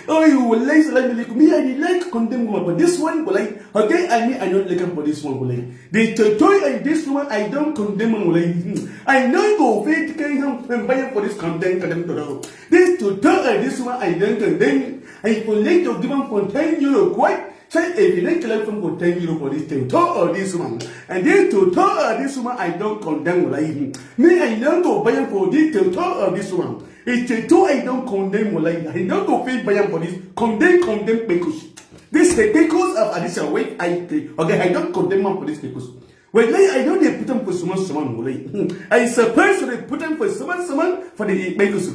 Oh, you will like, like me. I dey like condemn woman, but this one will like, okay, I mean, I don't like am for this one will like. The toy toy of this one, I don't condemn am will like. Hmm. I know you go faith can come and buy am for this condemn condemn to. This toy toy of this one, I don't condemn. I will like to give am for ten euro quite. Say if you like collect from for ten euro for this thing, to or this one. And this to to or this one, I don't condemn will like. Me, I don't go buy am for this to to or this one. It's a to I don't condemn will like. I don't go pay buy am for this. Condemn, condemn because this the because of additional weight I pay. Okay, I don't condemn am for this because. Well, like, I know they put them for someone, someone will like. I suppose they put them for someone, someone for the because.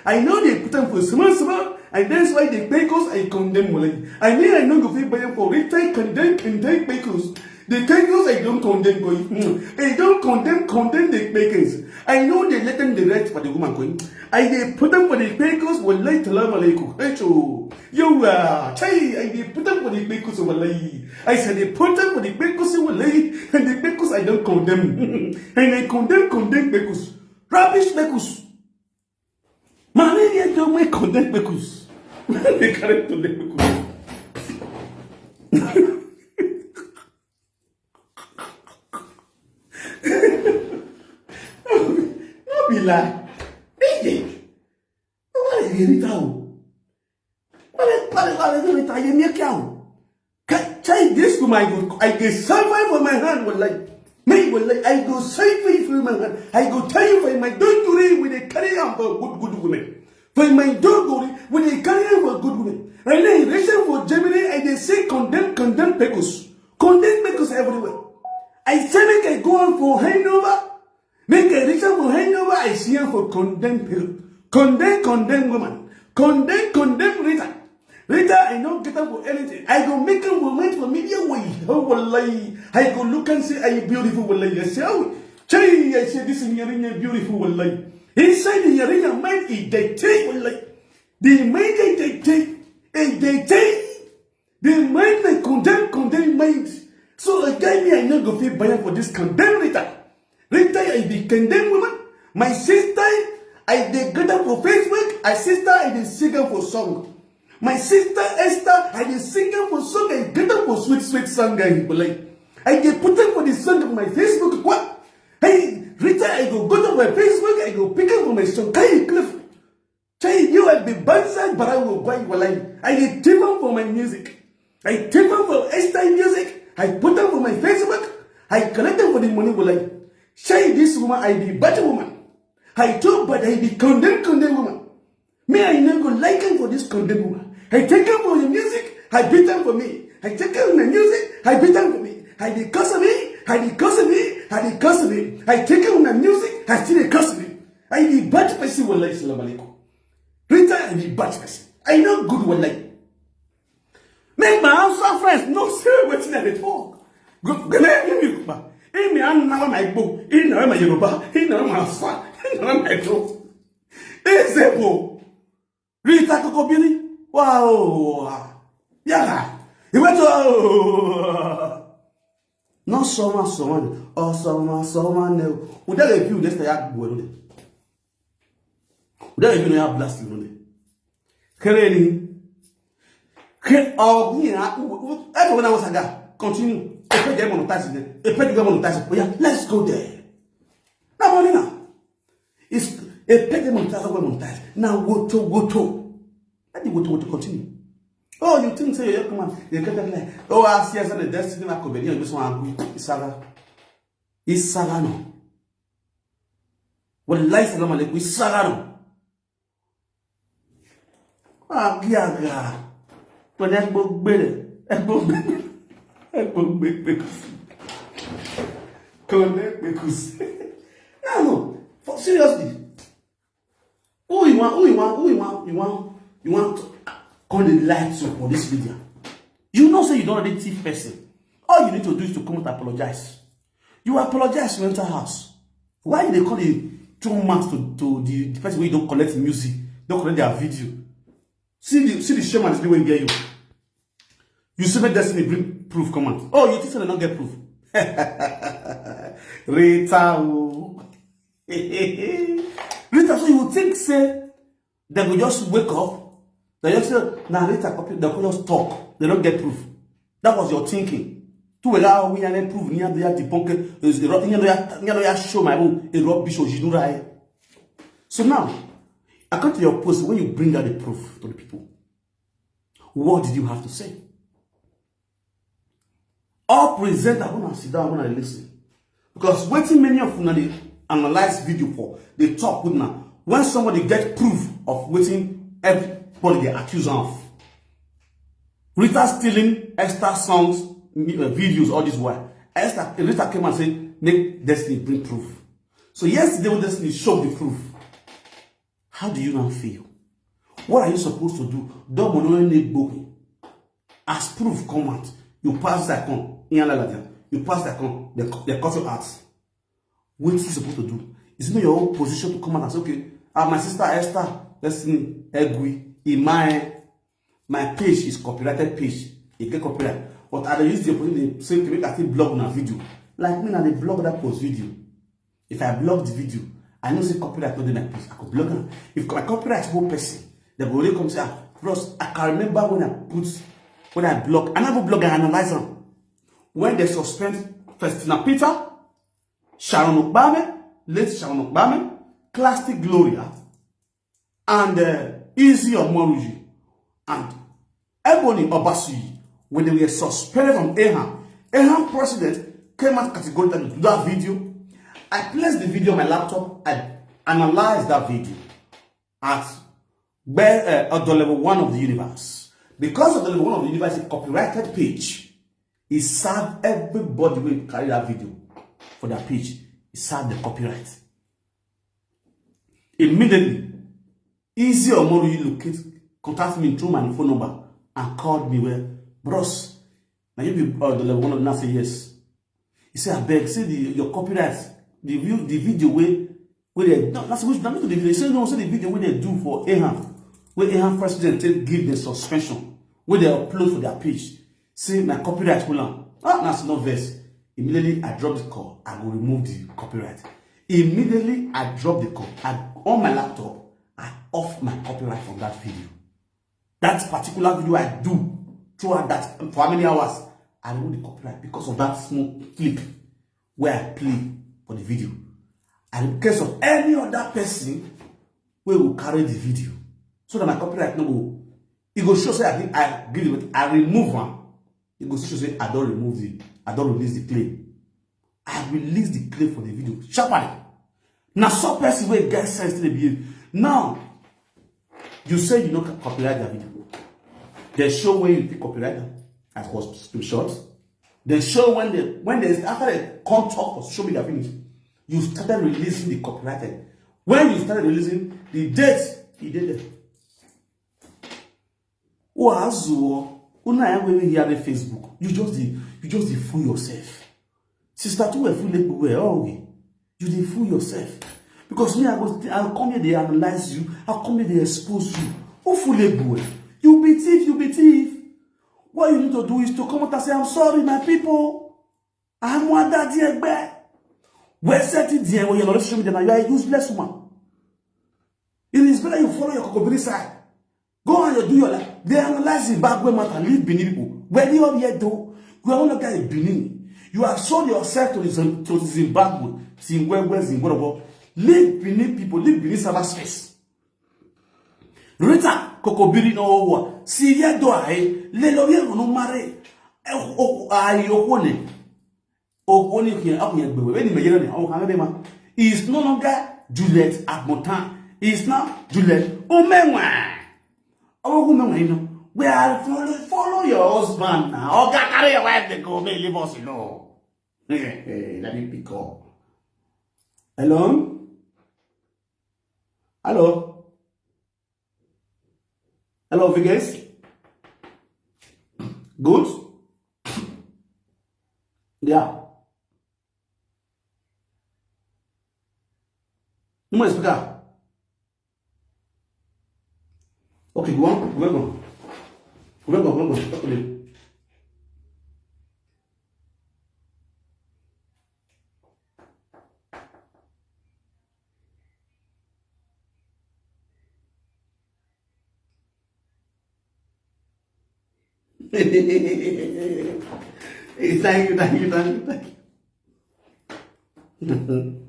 I know they put them for someone, someone. And that's why the Quakers I condemn Mulai. I mean, I know go fit buy for retail condemn condemn Quakers. The Quakers I don't condemn go. Mm. I don't condemn condemn the Quakers. I know they let them the right for the woman going. I they put them for the Quakers will like salam alaikum. Hey, cho. You are chai. I they put them for the Quakers will like. I said they put them for the Quakers will like. And the Quakers I don't condemn. And I condemn condemn Quakers. Rubbish Quakers. Mama, you don't make condemn Quakers. They carry condemn Quakers. No be lie. Hey, why you dey Rita o? Why you why you dey Rita? You make out. My God, I dey suffer for my hand, wallahi. Me, wallahi, I go suffer for my hand. I go tell you, for my doggery, we dey carry am for good, good women. For my doggery, we dey carry am for good women. Right now, in relation for Germany, I dey see condemn, condemn pickles. Condemn pickles everywhere. I say make I go on for handover. Make I reach am for handover, I see am for condemn pickle. Condemn, condemn woman. Condemn, condemn Rita. Rita, I no get am for anything. I go make am for went for media way. Oh, wallahi. I go look and say, are you beautiful, wallahi? I say, oh, Chai, I say, this is Nyarinya beautiful, wallahi. Inside the Nyarinya mind, it dey take, wallahi. The mind, it dey take. It dey take. The mind, they condemn, condemn mind. So, a guy me, I no go fit buy am for this condemn Rita. Rita, I be condemn woman. My sister, I dey get am for Facebook. My sister, I dey sing am for song. My sister Esther, I dey sing am for song. I get am for sweet, sweet song. I be like, I dey put am for the song of my Facebook. What? Hey, Rita, I go go to my Facebook. I go pick am for my song. Can you clip? Chai, you have been banzai, but I will buy, wallahi. I dey thief am for my music. I thief am for Esther music. I put am for my Facebook. I collect am for the money, wallahi. Chai, this woman, I be bad woman. I too bad, I be condemn, condemn woman. Me, I no go like am for this condemn woman. I take am for your music, I beat am for me. I take am my music, I beat am for me. I dey curse me, I dey curse me, I dey curse me. I take am my music, I still dey curse me. I be bad person, wallahi, salam alaikum. Rita, I be bad person. I no good, wallahi. Make my Hausa friends know say wetin I dey talk. Go, go, let me, me, me, me, I know my Igbo, I know my Yoruba, I know my Hausa, I know my Igbo. Ezebo. Rita Kokobiri. Wow. Yeah. He went to, no, someone, someone. Oh, someone, someone. No. Udah review this, ya, well. Udah review, ya, blast, you know. Kereni. Ke, oh, me, I, everyone I was a guy. Continue. If you get monetized, if you get monetized, oh yeah, let's go there. Now, money now. It's a pay them monetize, go monetize. Now, go to, go to. Let the go to, go to continue. Oh, you think say you come on? You get that like, oh, I see as the destiny na comedian, this one, Isaga. Isaga no. Wallahi, salam alaikum, Isaga no. Agiaga. Pẹ̀lú ẹgbẹ́ gbére. Ẹgbẹ́ gbére. Ẹgbẹ́ gbére. Kọ̀lẹ́ pẹ̀kùsì. No, no. For seriously. Who you want, who you want, who you want, you want, you want to come dey lie to for this media? You know say you don already thief person. All you need to do is to come out apologize. You apologize, you enter house. Why you dey call the two months to, to the, the person wey you don collect music, don collect their video? See the, see the shame and the way get you. You say make Destiny bring proof come out. Oh, you think say they no get proof? Rita, oh. Rita, so you think say they go just wake up? They just say, "Na Rita copy." They go just talk. They don't get proof. That was your thinking. Tu wela we and proof ni ando ya debunk. Ni ando ya, ni ando ya show my own. A rubbish or jinura. So now, according to your post, when you bring out the proof to the people, what did you have to say? All presenter, when I sit down, when I listen, because wetin many of una dey analyze video for, dey talk with una, when somebody get proof of wetin everybody dey accuse am of. Rita stealing Esther songs, uh, videos, all this while. Esther, Rita came and say, "Make Destiny bring proof." So yesterday when Destiny showed the proof, how do you now feel? What are you supposed to do? Don't know any book. As proof come out, you pass that con. In another, you pass that con. They, they cut your ass. What you supposed to do? Is it not your own position to come out and say, "Okay, ah, my sister Esther, let's see, Egui, in my, my page is copyrighted page. It get copyright." But I dey use the opportunity, the same thing, make I still blog my video. Like me, now they blog that post video. If I blog the video, I know say copyright not in my page. I could blog am. If my copyright one person, they go really come say, "Ah, bros, I can remember when I put, when I blog." I never blog and analyze them. When they suspend Festina Peter, Sharon Okpame, late Sharon Okpame, Classic Gloria, and, uh, Easy Omoruyi, and Ebony Obasuyi, when they were suspended from AHAM. AHAM president came out categorically to do that video. I placed the video on my laptop. I analyzed that video at where uh, at the level one of the universe. Because of the level one of the universe, a copyrighted page, it served everybody who carried that video for their page. It served the copyright. Immediately, Easy Omoru locate, contact me through my phone number and called me. Well, bros, now you be uh, the level one of now say yes. He said, I beg, say the your copyright, the view, the video way where they no, that's which not the video. He said no, say the video where they do for AHAM, where AHAM president take give the suspension, where they upload for their page. Say my copyright hold on. Ah, that's no verse. Immediately I drop the call, I go remove the copyright. Immediately I drop the call. I on my laptop, I off my copyright from that video. That particular video I do throughout that for how many hours, I remove the copyright because of that small clip where I play for the video. And in case of any other person, we will carry the video so that my copyright no go. It go show say I give, I give it, I remove am. It go show say I don't remove the, I don't release the claim. I release the claim for the video sharply. Now, some person wey get sense to dey behave. Now, you say you no ca- copyright the video. They show when you fit copyright them as was screenshot. They show when they when they after they come talk for social media finish, you started releasing the copyrighted. When you started releasing the date, e dey there. Who has you? Una ya wey hear the Facebook. You just the you just the fool yourself. Sister two were fool everywhere. Oh, you dey fool yourself. Because me, I go, I come here, they analyze you. I come here, they expose you. Who fool everywhere? You be thief, you be thief. What you need to do is to come out and say, I'm sorry, my people. I'm one that dear bear. Where set it there when you're not social media now? You are a useless woman. It is better you follow your kokobiri side. Go and you do your life. They analyze Zimbabwe matter, leave Benin people. Where you are here though? You are no longer in Benin. You have sold yourself to the Zim- to the Zimbabwe. Zimbabwe, Zimbabwe. Leave Benin people, leave Benin cyberspace. Rita kokobiri no wo. Si ye do ai. Le lo ye no mare. E o ai o ko ne. O ko ni ki a ko ye gbe we ni me ye ni o kan be ma. Is no longer Juliet Agbotan. Is now Juliet Omenwa. Owo ku Omenwa, you know. We are follow, follow your husband now. Oga, carry your wife dey go, may leave us alone. Let me pick up. Hello? Hello? Hello, Vegas? Good? Yeah. Who my speaker? Okay, go on. Go on. Go on. Go on. Talk to me. Hey, thank you, thank you, thank you, thank you.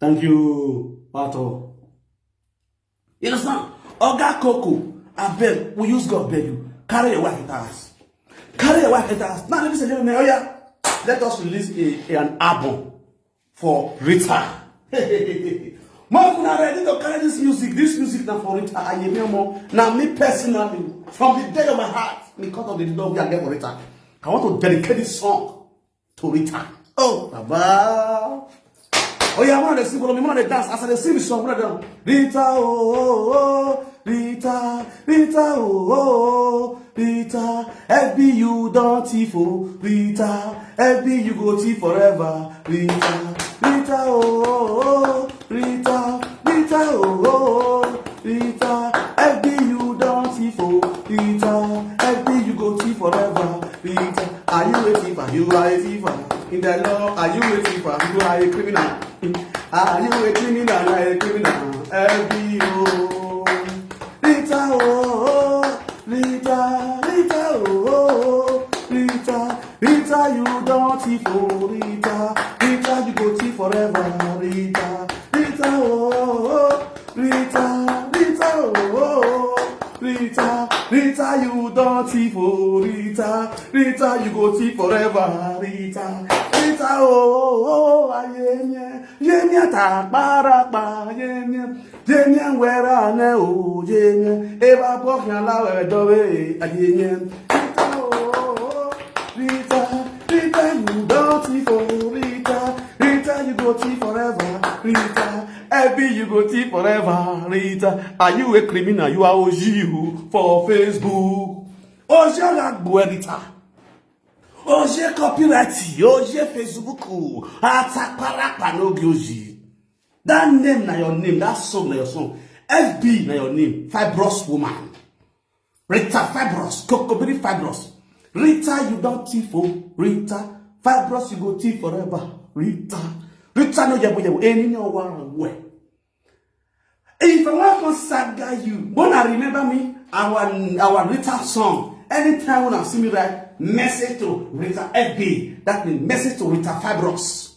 Thank you, Pato. You understand? Oga Coco, I beg, we use God beg you. Carry your wife enter house. Carry your wife enter house. Now, ladies and gentlemen, oh yeah, let us release a, a- an album for Rita. Mark, una ready to carry this music. This music now for Rita. I am more. Now, me personally, from the depth of my heart, because of the love I get for Rita, I want to dedicate this song to Rita. Oh, Baba. Oh yeah, one of the sing, follow me, one of the dance. As I sing the song, one of them. Rita, oh, oh, oh, Rita, Rita, oh, oh, oh, Rita, F B U don thief, oh, Rita, F B U go thief forever, Rita, Rita, oh, oh, oh, Rita, Rita, oh, oh, oh, Rita, F B U don thief, oh, Rita, F B U go thief forever, Rita, are you a thief? Are you a thief? In the law, are you a thief? You are a criminal. Are you a criminal? You are a criminal. F B U. Rita, oh, Rita, Rita, oh, Rita, Rita, you don thief, oh, Rita, Rita, you go thief forever, Rita, Rita, oh, Rita, Rita, you don thief, oh, Rita. Rita, you go thief forever, Rita. Rita, oh, oh, oh, oh, ayé yẹn, yé yẹn, tàpárapà, yé yẹn, yé yẹn, wẹ́rẹ́ àná, oh, yé yẹn. Eba bọ́ọ̀kì aláwẹ̀ dọ́wẹ́, ayé yẹn. Rita, oh, oh, oh, Rita, Rita, you don thief, oh, Rita. Rita, you go thief forever, Rita. Ebi, you go thief forever, Rita. Are you a criminal? You are Oji, you, for Facebook. Oji Olagbo, Rita. Oji copyright, Oji Facebook, Ataparapa no Oji. That name na your name, that song na your song. F B na your name, Fibrous Woman. Rita Fibrous, Kokobiri Fibrous. Rita, you don thief, oh, Rita. Fibrous, you go thief forever, Rita. Rita, no yabo yabo, any no one way. If I want to saga you, wanna remember me, our, our Rita song. Anytime when I see me, write message to Rita F B. That means message to Rita Fibrous.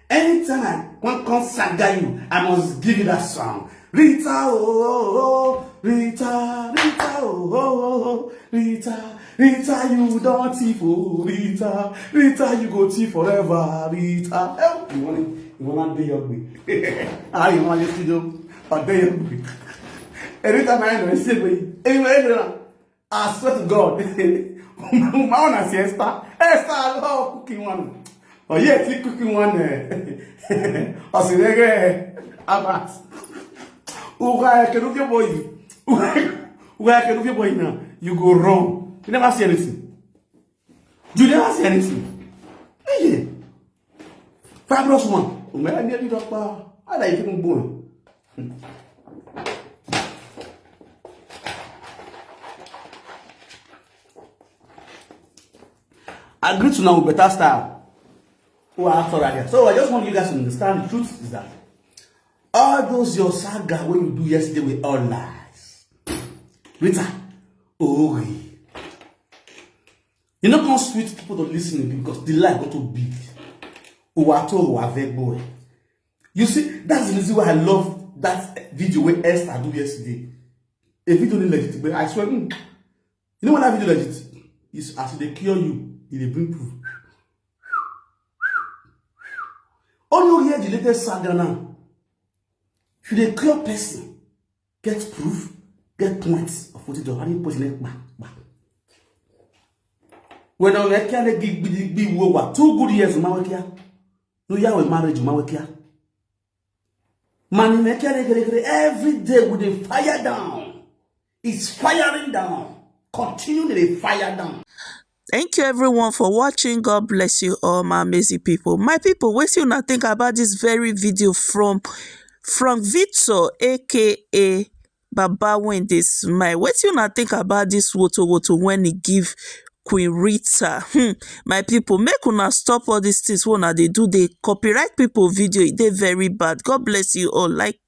Anytime I want come saga you, I must give you that song. Rita, oh, oh, oh, Rita, Rita, oh, oh, oh, oh, Rita, Rita, you don thief, oh, Rita, Rita, you go thief forever, Rita. Eh, you wanna, you wanna do your way. Ah, you wanna just do, or do your way. Every time I know, I say, wait, anyway, anyway, I swear to God. My own is Esther. Esther, I love cooking one. Oh, yeah, she cooking one. Eh. Osinege, Abbas. Uga, I can do boy. Uga, I can do boy now. You go wrong. You never see anything. You never see anything. Hey, Fibrous Woman. Uga, I need to talk about. I like to go. I greet you now with better style. Who are after right here. So I just want you guys to understand the truth is that all those your saga when you do yesterday were all lies. Rita, oh, you know, come sweet people to listen because the lie got too big. Uwato, Uwavegbo. You see, that's the reason why I love that video where Esther do yesterday. A video no legit, but I swear, mm, you know what that video legit? Is as they cure you, e dey bring proof. All you hear the latest saga now. If you dey cure person, get proof, get points of what you do, how you put in it, bah, bah. When I make a big, big, big, two good years, Mawakia. No, you have a marriage, Mawakia. Man, make a every day with a fire down. It's firing down. Continue the fire down. Thank you everyone for watching. God bless you all, my amazing people. My people, wetin una think about this very video from Frank Victor, A K A Baba When They Smile? Wetin una think about this woto woto when he give Queen Rita? Hmm. My people, make una stop all these things wey una dey do. Dey copyright people video. E dey very bad. God bless you all. Like